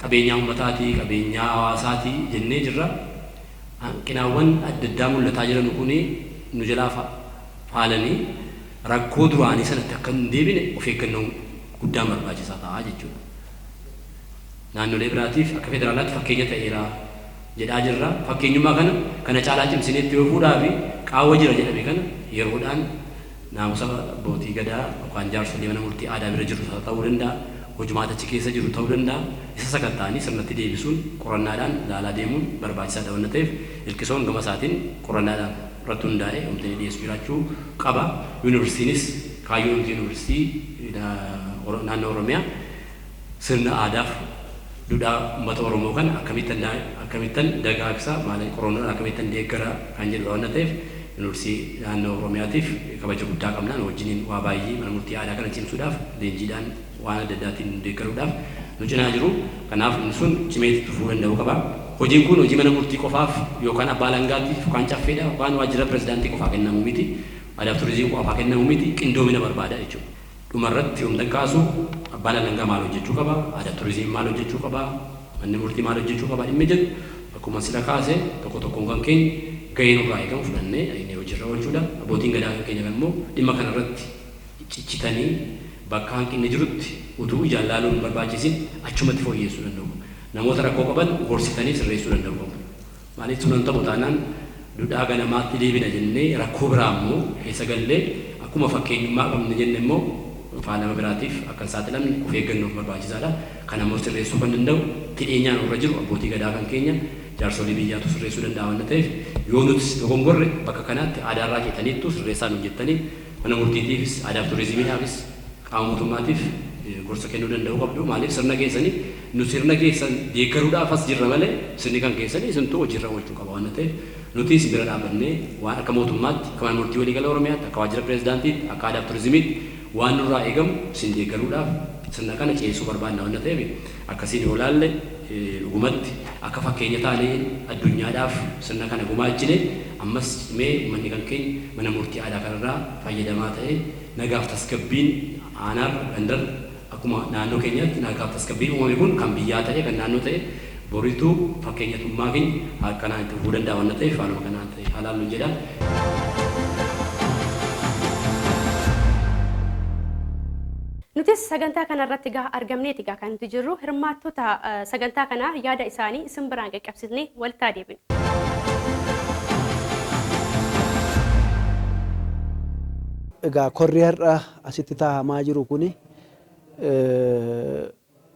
qabeenyaa uummataatii, qabeenyaa hawaasaatii jennee jirra. Hanqinaawwan adda addaa mul'ataa jiran kun nu jalaa faalanii rakkoo duraanii sanatti akka hin deebine of eeggannoo guddaan barbaachisaa ta'a jechuudha. Naannolee biraatiif akka federaalaatti fakkeenya ta'eera jedhaa jirra. Fakkeenyummaa kana caalaa cimsineetti yoo fuudhaa fi qaawwa jira jedhame kana yeroodhaan naamusa abbootii gadaa yookaan jaarsolii mana murtii aadaa bira jiru ta'uu danda'a. Hojumaata achi keessa jiru ta'uu danda'a. Isa sakatta'anii sirnatti deebisuun qorannaadhaan ilaalaa deemuun barbaachisaadha waan ta'eef ilqisoon gama isaatiin qorannaadhaan irratti hundaa'ee wanti dhiyeessu jiraachuu qaba. Yuunivarsiitiinis kaayyoon yuunivarsiitii naannoo Oromiyaa sirna aadaaf duudhaa uummata Oromoo kana akkamittan dagaagsa maal qorannoodhaan akkamittan deeggara kan jedhu waan ta'eef yuunivarsiitii naannoo Oromiyaatiif kabaja guddaa qabna. Nu wajjiniin waa baay'ee mana murtii aadaa kana cimsuudhaaf leenjiidhaan waan adda addaatiin deeggaruudhaaf nu cinaa jiru. Kanaaf inni sun cimee itti fufuu danda'uu qaba. Hojiin kun hojii mana murtii qofaaf yookaan abbaa alangaatiif yookaan caffeedha yookaan waajjira pirezidaantii qofaa kennamu miti. Aadaaf turizimii qofaa kennamu miti. Qindoomina barbaada jechuudha. Dhumarratti yoom kaasu abbaan alangaa maal hojjechuu qaba? Aadaaf turizimii maal hojjechuu qaba? Manni murtii maal hojjechuu qaba? Dhimmi jedhu akkuma sila kaase tokko tokkoon kan keenya gahee nurraa eegamu fudhannee inni hojiirra oolchuudha. Abbootiin gadaa kan keenya immoo dhimma kanarratti ciccitanii Bakka hanqinni jirutti utuu ijaan laaluun hin barbaachisin achumatti fooyyessuu danda'u. Namoota rakkoo qaban gorsitanii sirreessuu danda'u qabu. Maaliif sun hin ta'u taanaan duudhaa ganamaatti deebina jennee rakkoo biraa immoo keessa gallee akkuma fakkeenyummaa qabne jenne immoo faalama biraatiif akka hin saaxilamne of eeggannoof barbaachisaadha. Kana immoo sirreessuu kan danda'u itti dhiyeenyaan warra jiru abbootii gadaa kan keenya jaarsolii biyyaatu sirreessuu danda'a waan ta'eef yoo nuti dogongorre bakka kanaatti aadaarraa ceetaniittu sirreessaa nuun jettanii mana murtiitiifis aadaaf turizimiidhaafis qaama mootummaatiif gorsa kennuu danda'uu qabdu. Maaliif sirna keessanii nu sirna keessan deeggaruudhaaf as jirra malee sirni kan keessanii isintuu hojiirra oolchuu qaba waan ta'eef nuti isin bira dhaabannee waan akka mootummaatti akka mana murtii waliigala Oromiyaatti akka waajjira pireezidaantiitti akka aadaaf turizimiitti waan nurraa eegamu isin deeggaruudhaaf sirna kana ceesisuu barbaanna waan ta'eef akkasiin yoo laalle dhugumatti akka fakkeenya taanee addunyaadhaaf sirna kana gumaachine ammas cimee uummanni kan keenya mana murtii aadaa kanarraa fayyadamaa ta'ee nagaaf tasgabbiin aanaarra gandarra akkuma naannoo keenyaatti nagaaf tasgabbiin uumame kun kan biyyaa ta'e kan naannoo ta'e borituu fakkeenyatummaa keenya akkanaan itti fufuu danda'a waan ta'eef haaluma kanaan ta'e halaallu jedha. Nutis sagantaa kanarratti egaa argamneeti egaa kan nuti jirru hirmaattota sagantaa kanaa yaada isaanii isin biraan qaqqabsiisnee walitti deebinu. Egaa korri har'a asitti taa'amaa jiru kuni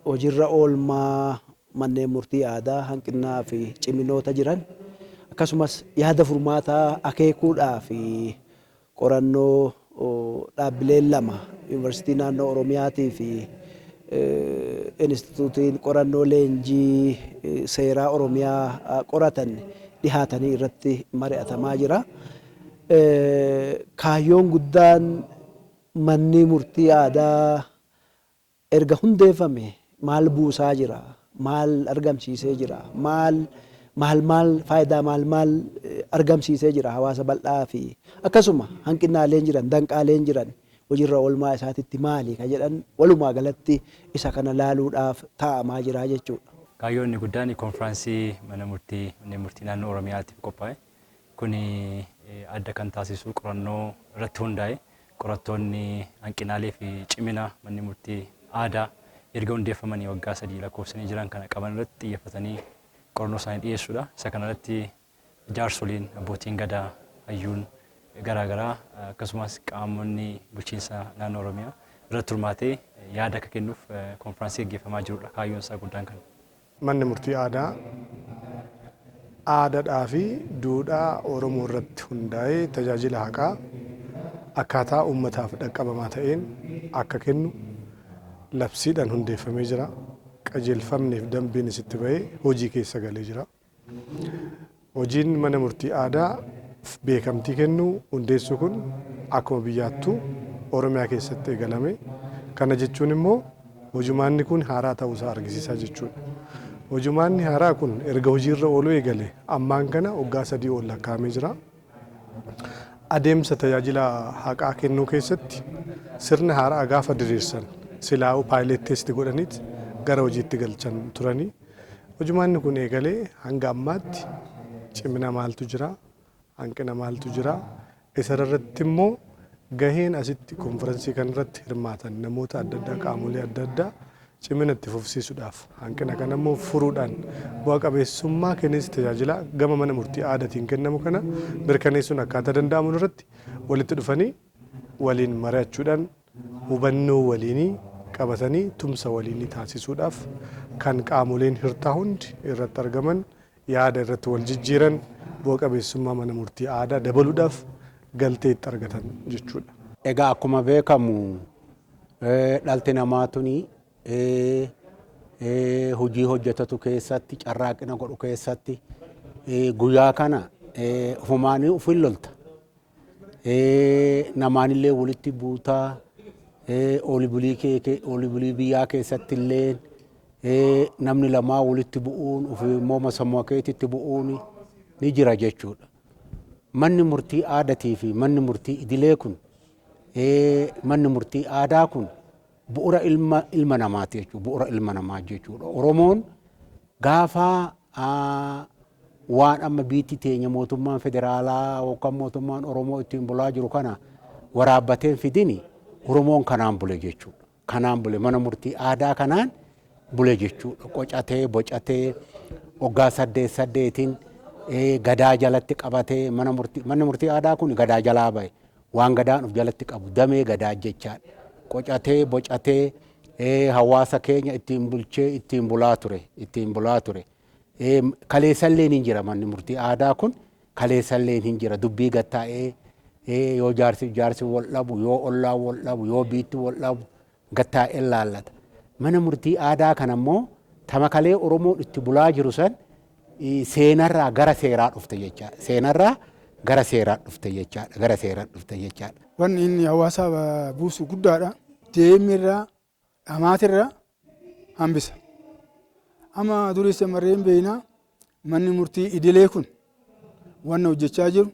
hojiirra oolmaa manneen murtii aadaa hanqinaa fi ciminoota jiran akkasumas yaada furmaataa akeekuudhaa fi qorannoo dhaabbileen lama yuunivarsiitii naannoo Oromiyaatii fi instituutiin qorannoo leenjii seeraa Oromiyaa qoratan dhihaatanii irratti mari'atamaa jira. Kaayyoon guddaan manni murtii aadaa erga hundeeffame maal buusaa jira, maal argamsiisee jira, maal maal maal faayidaa maal maal argamsiisee jira hawaasa bal'aa fi akkasuma hanqinaaleen jiran danqaaleen jiran hojiirra oolmaa isaatitti maali ka jedhan walumaa galatti isa kana laaluudhaaf taa'amaa jira jechuudha. Kaayyoon inni guddaan konfiraansii mana murtii manneen murtii naannoo Oromiyaatiif qophaa'e kuni adda kan taasisu qorannoo irratti hundaa'e qorattoonni hanqinaalee fi cimina manni murtii aadaa erga hundeeffamanii waggaa 3 lakkoofsanii jiran kana qaban irratti xiyyeeffatanii qorannoo isaanii dhiyeessuudha. Isa kanarratti jaarsoliin, abbootiin gadaa, hayyuun garaagaraa akkasumas qaamonni bulchiinsa naannoo Oromiyaa irratti hirmaatee yaada akka kennuuf konfiraansii gaggeeffamaa jirudha. Kaayyoon isaa guddaan kana. Manni murtii aadaa aadaadhaa fi duudhaa Oromoo irratti hundaa'ee tajaajila haqaa akkaataa uummataaf dhaqqabamaa ta'een akka kennu labsiidhaan hundeeffamee jira. Qajeelfamnii fi dambiin isitti bahee hojii keessa galee jira. Hojiin mana murtii aadaa beekamtii kennuu hundeessuu kun akkuma biyyaattuu Oromiyaa keessatti eegalame. Kana jechuun immoo hojumaanni kun haaraa ta'uusaa argisiisaa jechuudha. Hojumaanni haaraa kun erga hojiirra ooluu eegale ammaan kana waggaa 3 ol lakkaa'amee jira. Adeemsa tajaajila haqaa kennuu keessatti sirna haaraa gaafa diriirsan silaa'uu paayileet teesti godhaniit gara hojiitti galchan turanii. Hojumaanni kun eegalee hanga ammaatti cimina maaltu jira, hanqina maaltu jira, isa irratti immoo gaheen asitti konfiraansii kanarratti hirmaatan namoota adda addaa qaamolee adda addaa cimina itti fufsiisuudhaaf hanqina kana immoo furuudhaan bu'a qabeessummaa kennis tajaajila gama mana murtii aadaatiin kennamu kana mirkaneessuun akkaataa danda'amu irratti walitti dhufanii waliin mari'achuudhaan hubannoo waliinii qabatanii tumsa waliinii taasisuudhaaf kan qaamoleen hirtaa hundi irratti argaman yaada irratti wal jijjiiran bu'a qabeessummaa mana murtii aadaa dabaluudhaaf galtee itti argatan jechuudha. Egaa akkuma beekamu dhalti namaa tuni hojii hojjetatu keessatti carraaqina godhu keessatti guyyaa kana ofumaanii ufin lolta. Namaanillee walitti buutaa oli bulii biyyaa keessatti illee namni lamaa walitti bu'uun ofii immoo masammuu keetitti bu'uun ni jira jechuudha. Manni murtii aadaatii fi manni murtii idilee kun manni murtii aadaa kun bu'uura ilma namaati jechuudha. Bu'uura ilma namaa jechuudha. Oromoon gaafa waan amma biitti teenya mootummaan federaalaa yookaan mootummaan Oromoo ittiin bulaa jiru kana waraabbateen fidini Oromoon kanaan bule jechuudha. Kanaan bule mana murtii aadaa kanaan bule jechuudha. Qocatee bocatee waggaa 8 8 gadaa jalatti qabatee manni murtii aadaa kun gadaa jalaa bahe waan gadaan of jalatti qabu damee gadaa jechaadha. Qocatee bocatee hawaasa keenya ittiin bulchee ittiin bulaa ture. Kaleessalleen hin jira manni murtii aadaa kun kaleessalleen hin jira dubbii gattaa'ee yoo jaarsi wal dhabu yoo ollaan wal dhabu yoo biitti wal dhabu gattaa'ee laallata. Mana murtii aadaa kana immoo tamakalee Oromoon itti bulaa jiru san seenarraa gara seeraa dhufte jechaadha. Seenarraa gara seeraa dhufte jechaadha. Gara seeraa dhufte jechaadha. Wanni inni hawaasa buusu guddaadha. Deemirraa dhamaatirraa hambisa. Amma duris marreen beeknaa manni murtii idilee kun wanna hojjechaa jiru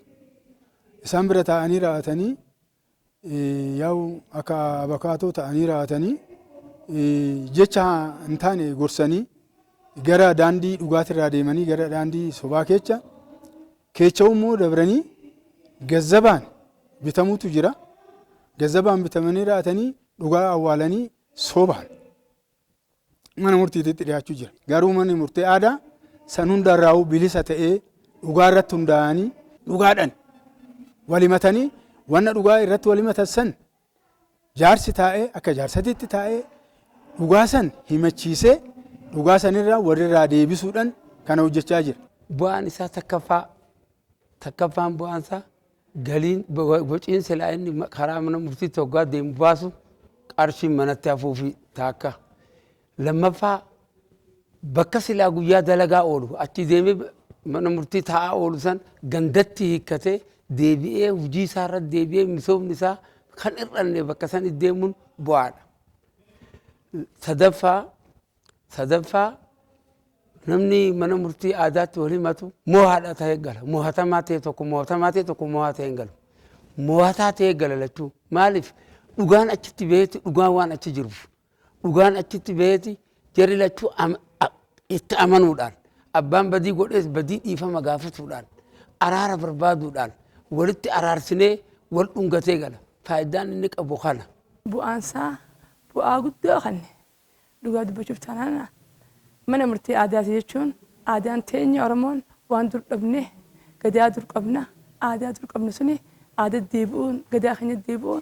isaan bira taa'anii raa'atanii yaa'u akka abakaatoo ta'anii raa'atanii jecha hin taane gorsanii gara daandii dhugaatirraa deemanii gara daandii sobaa keessa immoo dabranii gazzabaan bitamuutu jira. Gazzabaan bitamanii raa'atanii dhugaa awwaalanii sobaan mana murtiitti dhiyaachuu jira. Garuu manni murtii aadaa san hundarraa bilisa ta'ee dhugaa irratti hundaa'anii dhugaadhaan walimatanii wanna dhugaa irratti walimatan san jaarsi taa'ee akka jaarsatitti taa'ee dhugaa san himachiisee dhugaa sanirraa walirraa deebisuudhaan kana hojjechaa jira. Bu'aan isaa takkaffaan bu'aan isaa galiin bociin silaa inni karaa mana murtiitti hoggaa deemu baasu qarshiin manatti hafuufi taakka. Lammaffaa bakka silaa guyyaa dalagaa oolu achi deemee mana murtii taa'aa oolu san gandatti hiikkatee deebi'ee hojii isaa irratti deebi'ee misoomni isaa kan hir'anne bakka san deemuun bu'aadha. Sadaffaa namni mana murtii aadaatti wal himatu moo'aadha ta'ee gala. Moo'atamaa ta'e tokko moo'atamaa ta'e tokko moo'aa ta'e hin galu. Moo'ataa ta'ee gala lachuu maaliif dhugaan achitti baheeti dhugaan waan achi jiruuf dhugaan achitti baheeti jarri lachuu itti amanuudhaan abbaan badii godhees badii dhiifama gaafatuudhaan araara barbaaduudhaan walitti araarsinee wal dhungatee gala. Faayidaan inni qabu kana. Bu'aansaa bu'aa guddaa kanne dhugaa dubbachuuf taanaan mana murtii aadaati jechuun aadaan teenya Oromoon waan dur dhabne gadaa dur qabna aadaa dur qabnu suni aadaa deebi'uun gadaa keenya deebi'uun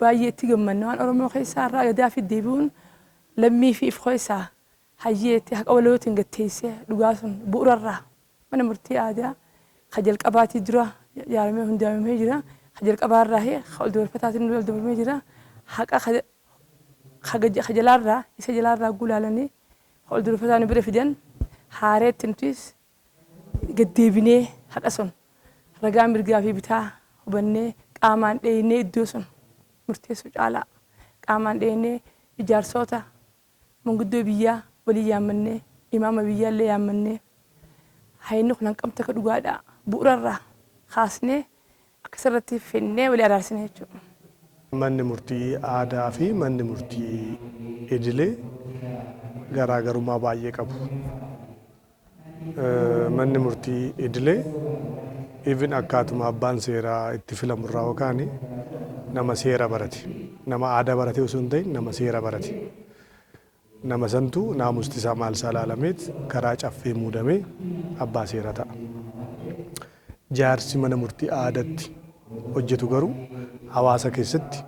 baay'ee itti gammanna waan Oromoo keessaa irraa gadaa fi deebi'uun lammii fi if keessaa hayyeetti haqa walootiin gatteessee dhugaa sun bu'uurarraa mana murtii aadaa ka jalqabaatii dura yaalamee hundaa'amee jira ka jalqabaarraa ka ol dabarfataatiin ol dabarfamee jira haqa ka jalaarraa isa jalaarraa gulaalanii ol dabarfataan bira fidan haareetti nutis gaddeebinee haqa sun ragaa mirgaa fi bitaa hubannee qaamaan dheeyinee iddoo sun murteessuu caalaa qaamaan dheeyinee ijaarsoota manguddoo biyyaa walii yaammannee imaama biyyaallee yaammannee hayinni kun hanqamta ka dhugaadhaa bu'uurarraa kaasnee akkasirratti finnee walii araarsine jechuudha. Manni murtii aadaa fi manni murtii idilee garaagarummaa baay'ee qabu. Manni murtii idilee even akkaatuma abbaan seeraa itti filamurraa yookaan nama seera barate nama aadaa barate osoo hin ta'in nama seera barate. Nama santu naamusti isaa maal isaa ilaalameet karaa caffee muudamee abbaa seeraa ta'a. Jaarsi mana murtii aadaatti hojjetu garuu hawaasa keessatti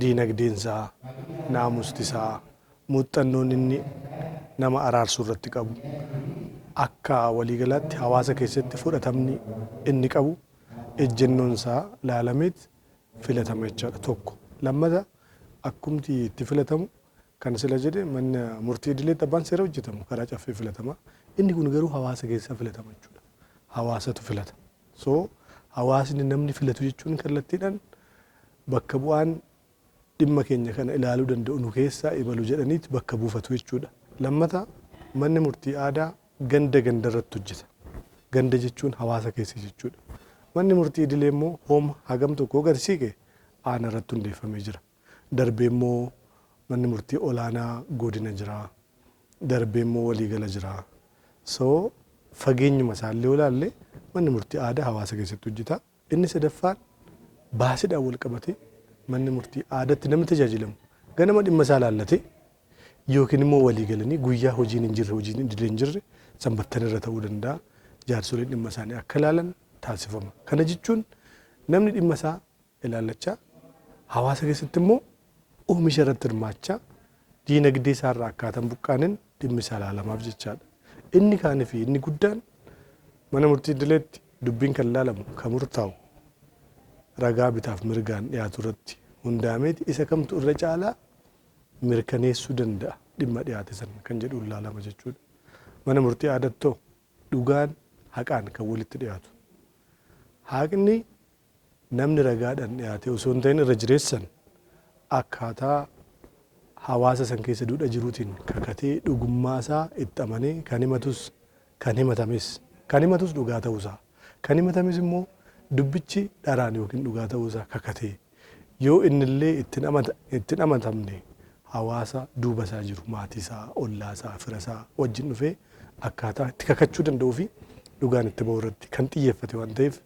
diinagdeen isaa, naamusti isaa, muuxannoon inni nama araarsuu irratti qabu akka waliigalaatti hawaasa keessatti fudhatamni inni qabu ejjennoon isaa ilaalameet filatama jechaadha tokko. Lammata akkumti itti filatamu kan sila jedhe mana murtii idileetti abbaan seera hojjetamu karaa caffee filatama. Inni kun garuu hawaasa keessaa filatama jechuudha. Hawaasatu filata. So hawaasni namni filatu jechuun kallattiidhaan bakka bu'aan dhimma keenya kana ilaaluu danda'u nu keessaa ibalu jedhaniit bakka buufatu jechuudha. Lammata manni murtii aadaa ganda gandarratti hojjeta. Ganda jechuun hawaasa keessa jechuudha. Manni murtii idilee immoo hooma hagam tokko gadi siqe aanaa irratti hundeeffamee jira. Darbee immoo manni murtii olaanaa godina jira. Darbee immoo waliigala jira. So fageenyuma isaallee olaallee manni murtii aadaa hawaasa keessatti hojjeta. Inni sadaffaan baasiidhaan wal qabatee manni murtii aadaatti namni tajaajilamu Ganama dhimma isaa laallatee yookiin immoo walii galanii guyyaa hojiin hin jirre, hojiin idilee hin jirre, sanbattan irra ta'uu danda'a, jaarsoliin dhimma isaanii akka ilaalan taasifama. Kana jechuun namni dhimma isaa ilaallachaa, hawaasa keessatti immoo oomisha irratti hirmaachaa, diinagdee isaarraa akkaataan buqqaanin dhimmi isaa ilaalamaaf jechaadha. Inni kaanii fi inni guddaan, mana murtii idileetti dubbiin kan ilaalamu, kan murtaa'u ragaa bitaaf mirgaan dhiyaatu irratti hundaameeti, isa kamtu irra caalaa mirkaneessuu danda'a dhimma dhiyaate sana kan jedhu ilaalama jechuudha. Mana murtii aadattoo dhugaan haqaan kan walitti dhiyaatu. Haqni namni ragaadhaan dhiyaate osoo hin ta'in, irra jireessan akkaataa hawaasa san keessa duudha jiruutiin kakatee, dhugummaa isaa itti amanee, kan himatus kan himatames, kan himatus dhugaa ta'uusaa, kan himatames immoo dubbichi dharaan yookiin dhugaa ta'uusaa kakatee, yoo innillee ittiin amatamne hawaasa duuba isaa jiru, maatii isaa, ollaa isaa, fira isaa wajjin dhufee akkaataa itti kakachuu danda'uu fi dhugaan itti ba'u irratti kan xiyyeeffate waan ta'eef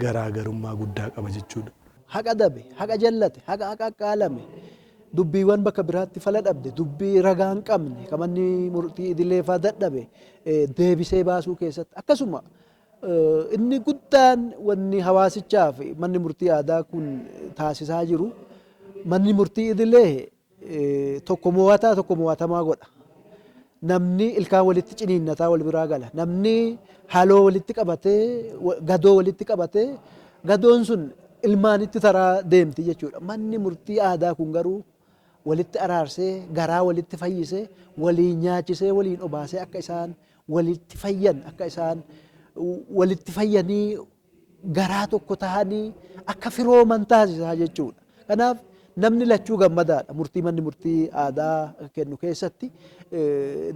garaagarummaa guddaa qaba jechuudha. Haqa dabe, haqa jallate, haqa qaqqaalame, dubbiiwwan bakka biraatti fala dhabde, dubbii ragaa hin qabne, kan manni murtii idilee faa dadhabe deebisee baasuu keessatti, akkasuma inni guddaan wanni hawaasichaa fi manni murtii aadaa kun taasisaa jiru, manni murtii idilee tokko mo'ataa tokko mo'atamaa godha. Namni ilkaan walitti ciniinnataa wal biraa gala. Namni haaloo walitti qabatee, gadoo walitti qabatee, gadoon sun ilmaanitti taraa deemti jechuudha. Manni murtii aadaa kun garuu walitti araarsee, garaa walitti fayyisee, waliin nyaachisee, waliin obaasee, akka isaan walitti fayyan, akka isaan walitti fayyanii garaa tokko ta'anii akka firooman taasisaa jechuudha. Kanaaf namni lachuu gammadaadha. Murtii manni murtii aadaa kennu keessatti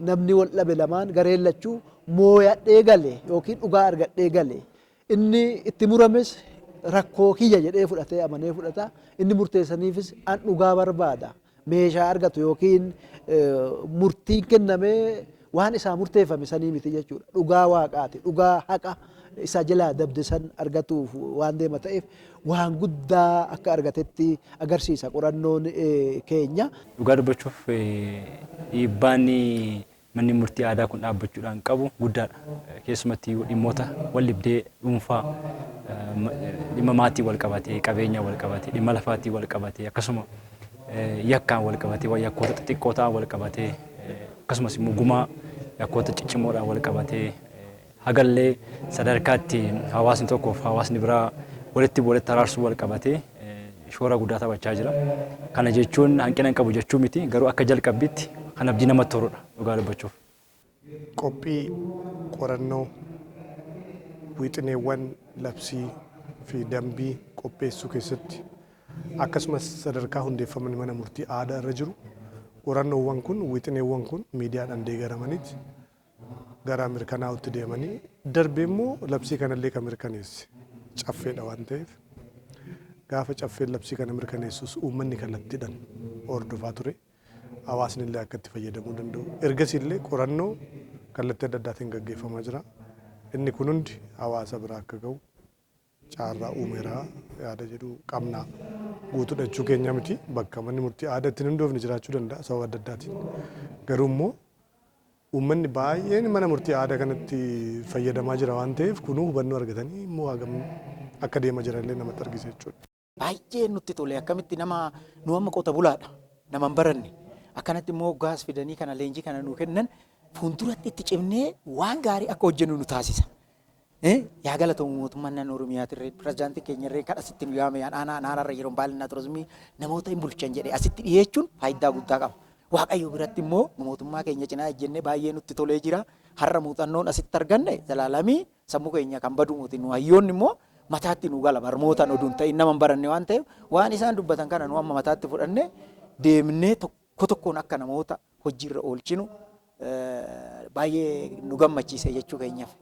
namni wal dhabe lamaan, gareen lachuu mooyadhee gale yookiin dhugaa argadhee gale. Inni itti murames rakkoo kiyya jedhee fudhatee amanee fudhata. Inni murteessaniifis an dhugaa barbaada. Meeshaa argatu yookiin murtiin kennamee waan isaa murteeffame sanii miti jechuudha. Dhugaa waaqaati. Dhugaa haqa isa jalaa dabde san argatuuf waan deema ta'eef waan guddaa akka argatetti agarsiisa qorannoon keenya. Dhugaa dubbachuuf, dhiibbaan manni murtii aadaa kun dhaabbachuudhaan qabu guddaadha. Keessumatti dhimmoota wal dhibdee dhuunfaa, dhimma maatii wal qabatee, qabeenya wal qabatee, dhimma lafaatii wal qabatee, akkasuma yakkaan wal qabatee, yakkoota xixiqqoo ta'an wal qabatee, akkasumas immoo gumaa yakkoota ciccimoodhaan wal qabatee, hagallee sadarkaatti hawaasni tokkoof hawaasni biraa walitti araarsuu wal qabatee shoora guddaa taphachaa jira. Kana jechuun hanqina hin qabu jechuu miti, garuu akka jalqabbiitti kan abdii namatti horudha dhugaa dubbachuuf. Qophii qorannoo wixineewwan labsii fi dambii qopheessuu keessatti, akkasumas sadarkaa hundeeffamni mana murtii aadaa irra jiru, qorannoowwan kun, wixineewwan kun miidiyaadhaan deeggaramaniiti gara mirkanaa'utti deemanii, darbee immoo labsii kanallee kan mirkaneesse caffeedha waan ta'eef, gaafa caffeen labsii kana mirkaneessus uummanni kallattiidhaan hordofaa ture. Hawaasni illee akka itti fayyadamuu danda'u. Ergasii illee qorannoo kallattii adda addaatiin gaggeeffamaa jira. Inni kun hundi hawaasa bira akka ga'u carraa uumeeraa yaada jedhu qabna. Guutuudha jechuu keenya miti, bakka manni murtii aadaa ittiin hundoofne jiraachuu danda'a sababa adda addaatiin. Garuu immoo uummanni baay'een mana murtii aadaa kanatti fayyadamaa jira waan ta'eef, kunuu hubannoo argatanii immoo hagam akka deema jiranillee namatti argisiisa jechuudha. Baay'ee nutti tole. Akkamitti nama nu amma qota bulaadha, nama hin baranne, akkanatti immoo gaas fidanii kana leenjii kana nu kennan, fuulduratti itti cimnee waan gaarii akka hojjennu nu taasisa. Yaa galatamu mootummaan naannoo Oromiyaatirree, pirezidaantiin keenyarree kan asitti nu yaame, aanaa aanaarra yeroo baalinaa turizimii namoota hin bulchan jedhee asitti dhiyeechuun faayidaa guddaa qaba. Waaqayyo biratti immoo mootummaa keenya cinaa ejjennee baay'ee nutti tolee jira. Har'a muuxannoon asitti arganne zalaalamii sammuu keenya kan badu muti, nu hayyoonni immoo mataatti nu gala, barmootaan oduu hin ta'in, nama hin baranne waan ta'eef, waan isaan dubbatan kana nu amma mataatti fudhannee deemnee tokko tokkoon akka namoota hojiirra oolchinu baay'ee nu gammachiise jechuu keenyaaf.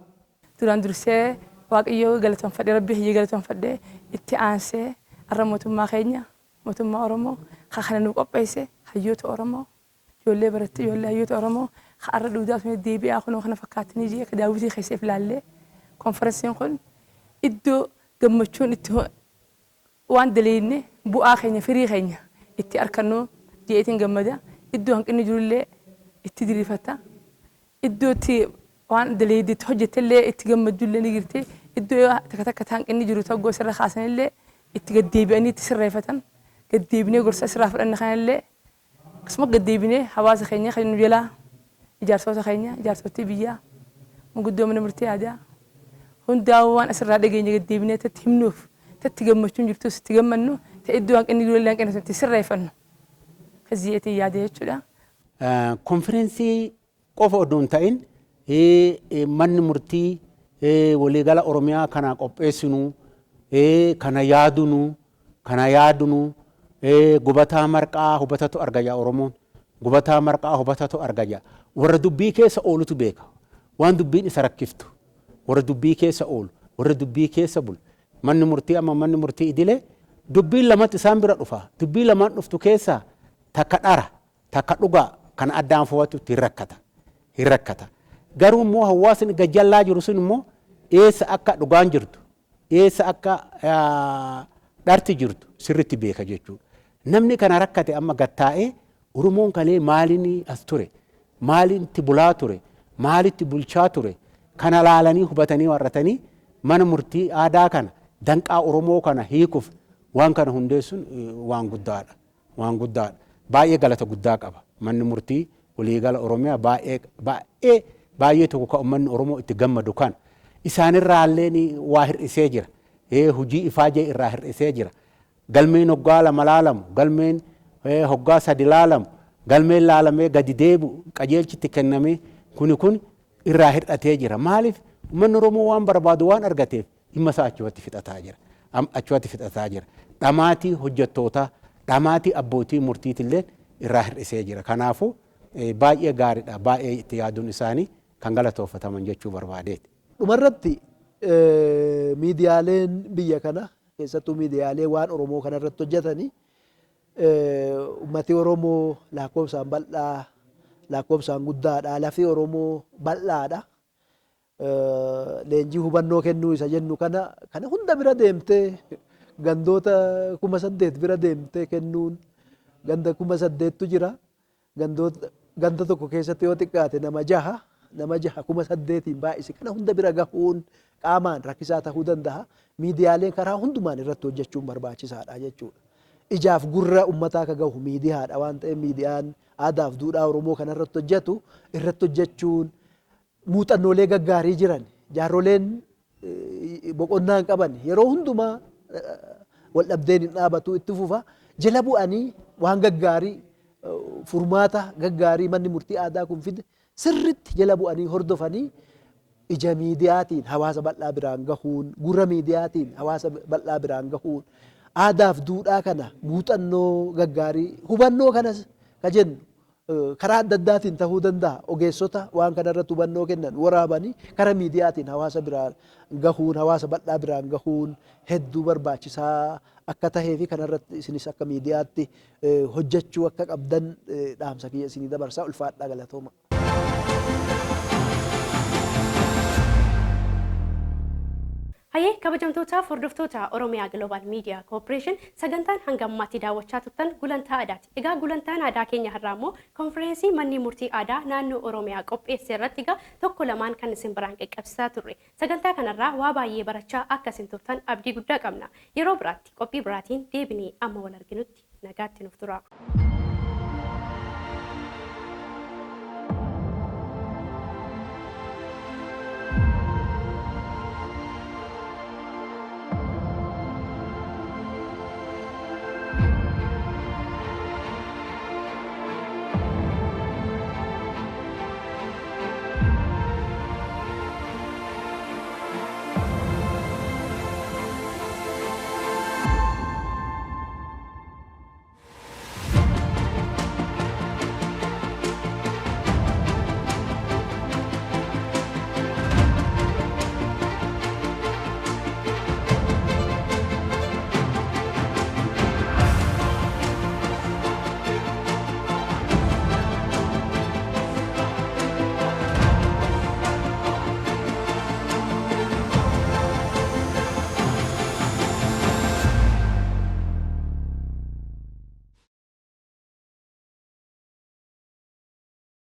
Duraan dursee Waaqayyoo galatoonfadhee, Rabbii kiyya galatoonfadhee, itti aansee har'a mootummaa keenya, mootummaa Oromoo ka kana nu qopheesse, hayyoota Oromoo, ijoollee baratte, ijoollee hayyoota Oromoo ka har'a dhuudaa sun deebi'aa kunoo kana fakkaatanii jee akka daawwitii keessa if laallee, konferensiin kun iddoo gammachuun itti waan daleenne bu'aa keenya, firii keenya itti argannu Jeetiin gammada. Iddoo hanqinni jirullee itti diriirfata. Iddoo itti waan daleedeetti hojjettellee itti gammaddullee ni jirti. Iddoo takka takka hanqinni jiru tokko sirra kaasanillee itti gaddeebi'anii itti sirreeffatan. Gaddeebinee gorsa sirraa fudhanne kanallee akkasuma gaddeebinee hawaasa keenya kan nu jalaa ijaarsota keenya ijaarsottii biyyaa manguddoo mana murtii aadaa hundaa'uu waan asirraa dhageenye gaddeebinee itti himnuuf itti gammachuun jirtus itti gammannu ta'e iddoo hanqinni jirullee hanqina itti sirreeffannu. Kaziyeetiin yaada jechuudha. Konfereensii qofa odoo hin ta'in manni murtii waliigala Oromiyaa kana qopheessinu kana yaadunu gubataa marqaa hubatatu argaya Oromoon gubataa marqaa hubatatu argaya warra dubbii keessa oolutu beeka waan dubbiin isa rakkiftu warra dubbii keessa oolu warra dubbii keessa bulu manni murtii amma manni murtii idilee dubbiin lamatti isaan bira dhufa dubbii lamaan dhuftu keessaa takka dhara takka dhugaa kan addaan fo'atutti hin rakkata garuu immoo hawaasni gajjallaa jiru sun immoo eessa akka dhugaan jirtu eessa akka dharti jirtu sirriitti beeka jechuudha. Namni kana rakkate amma gattaa'ee Oromoon kalee maaliin as ture maaliin bulaa ture maalitti bulchaa ture kana laalanii hubatanii warratanii mana murtii aadaa kana danqaa Oromoo kana hiikuuf waan kana hundeessuun waan guddaadha waan guddaadha. Baay'ee galata guddaa qaba manni murtii waliigala Oromiyaa baay'ee baay'ee baay'ee tokko kan uummanni Oromoo itti gammadu kan isaanirraallee waa hir'isee jira. Hojii ifaajee irraa hir'isee jira. Galmeen hoggaa lama laalamu, galmeen hoggaa sadi laalamu, galmeen laalamee gadi deebi'u qajeelchitti kennamee kuni kun irraa hir'atee jira. Maaliif uummanni Oromoo waan barbaadu waan argateef dhimma isaa achumatti fixataa jira. Achumatti fixataa jira. Dhamaatii hojjettootaa, dhamaatii abbootii murtiitillee irraa hir'isee jira. Kanaafuu baay'ee gaariidha. Baay'ee itti yaaduun isaanii kan galatoofataman jechuu barbaadeeti. Dhumarratti miidiyaaleen biyya kana keessattuu miidiyaalee waan Oromoo kanarratti hojjetanii ummati Oromoo lakkoofsaan bal'aa lakkoofsaan guddaadha lafi Oromoo bal'aadha. Leenjii hubannoo kennuu isa jennu kana kana hunda bira deemtee gandoota 8,000 bira deemtee kennuun ganda 8,000tu jira. Gandoota ganda tokko keessatti yoo xiqqaate nama 6 8,000 baay'ise kana hunda bira gahuun qaamaan rakkisaa ta'uu danda'a. Miidiyaaleen karaa hundumaan irratti hojjechuun barbaachisaadha jechuudha. Ijaaf gurra uummataa akka gahu miidiyaadha waan ta'eef miidiyaan aadaaf duudhaa Oromoo kanarratti hojjetu irratti hojjechuun muuxannoolee gaggaarii jiran jaarroleen boqonnaa hin qaban yeroo hundumaa wal dhabdeen hin dhaabatu itti fufa jala bu'anii waan gaggaarii furmaata gaggaarii manni murtii aadaa kun fide sirritti jala bu'anii hordofanii ija miidiyaatiin hawaasa bal'aa biraan gahuun gurra miidiyaatiin hawaasa bal'aa biraan gahuun aadaaf duudhaa kana muuxannoo gaggaarii hubannoo kanas ka jennu karaa adda addaatiin ta'uu danda'a ogeessota waan kanarratti hubannoo kennan waraabanii karaa miidiyaatiin hawaasa biraan gahuun hawaasa bal'aa biraan gahuun hedduu barbaachisaa akka tahee fi kanarratti isinis akka miidiyaatti hojjechuu akka qabdan dhaamsa kiyya isinii dabarsaa ulfaadhaa galatooma. Hayyee kabajamtootaaf hordoftoota Oromiyaa Global Media Corporation sagantaan hanga ammaatti daawwachaa turtan gulantaa aadaati. Egaa gulantaan aadaa keenya har'aa immoo konfereensii manni murtii aadaa naannoo Oromiyaa qopheesse irratti egaa tokko lamaan kan isin biraan qaqqabsiisaa turre. Sagantaa kanarraa waa baay'ee barachaa akka isin turtan abdii guddaa qabna. Yeroo biraatti qophii biraatiin deebinee amma wal arginutti nagaatti nuuf tura.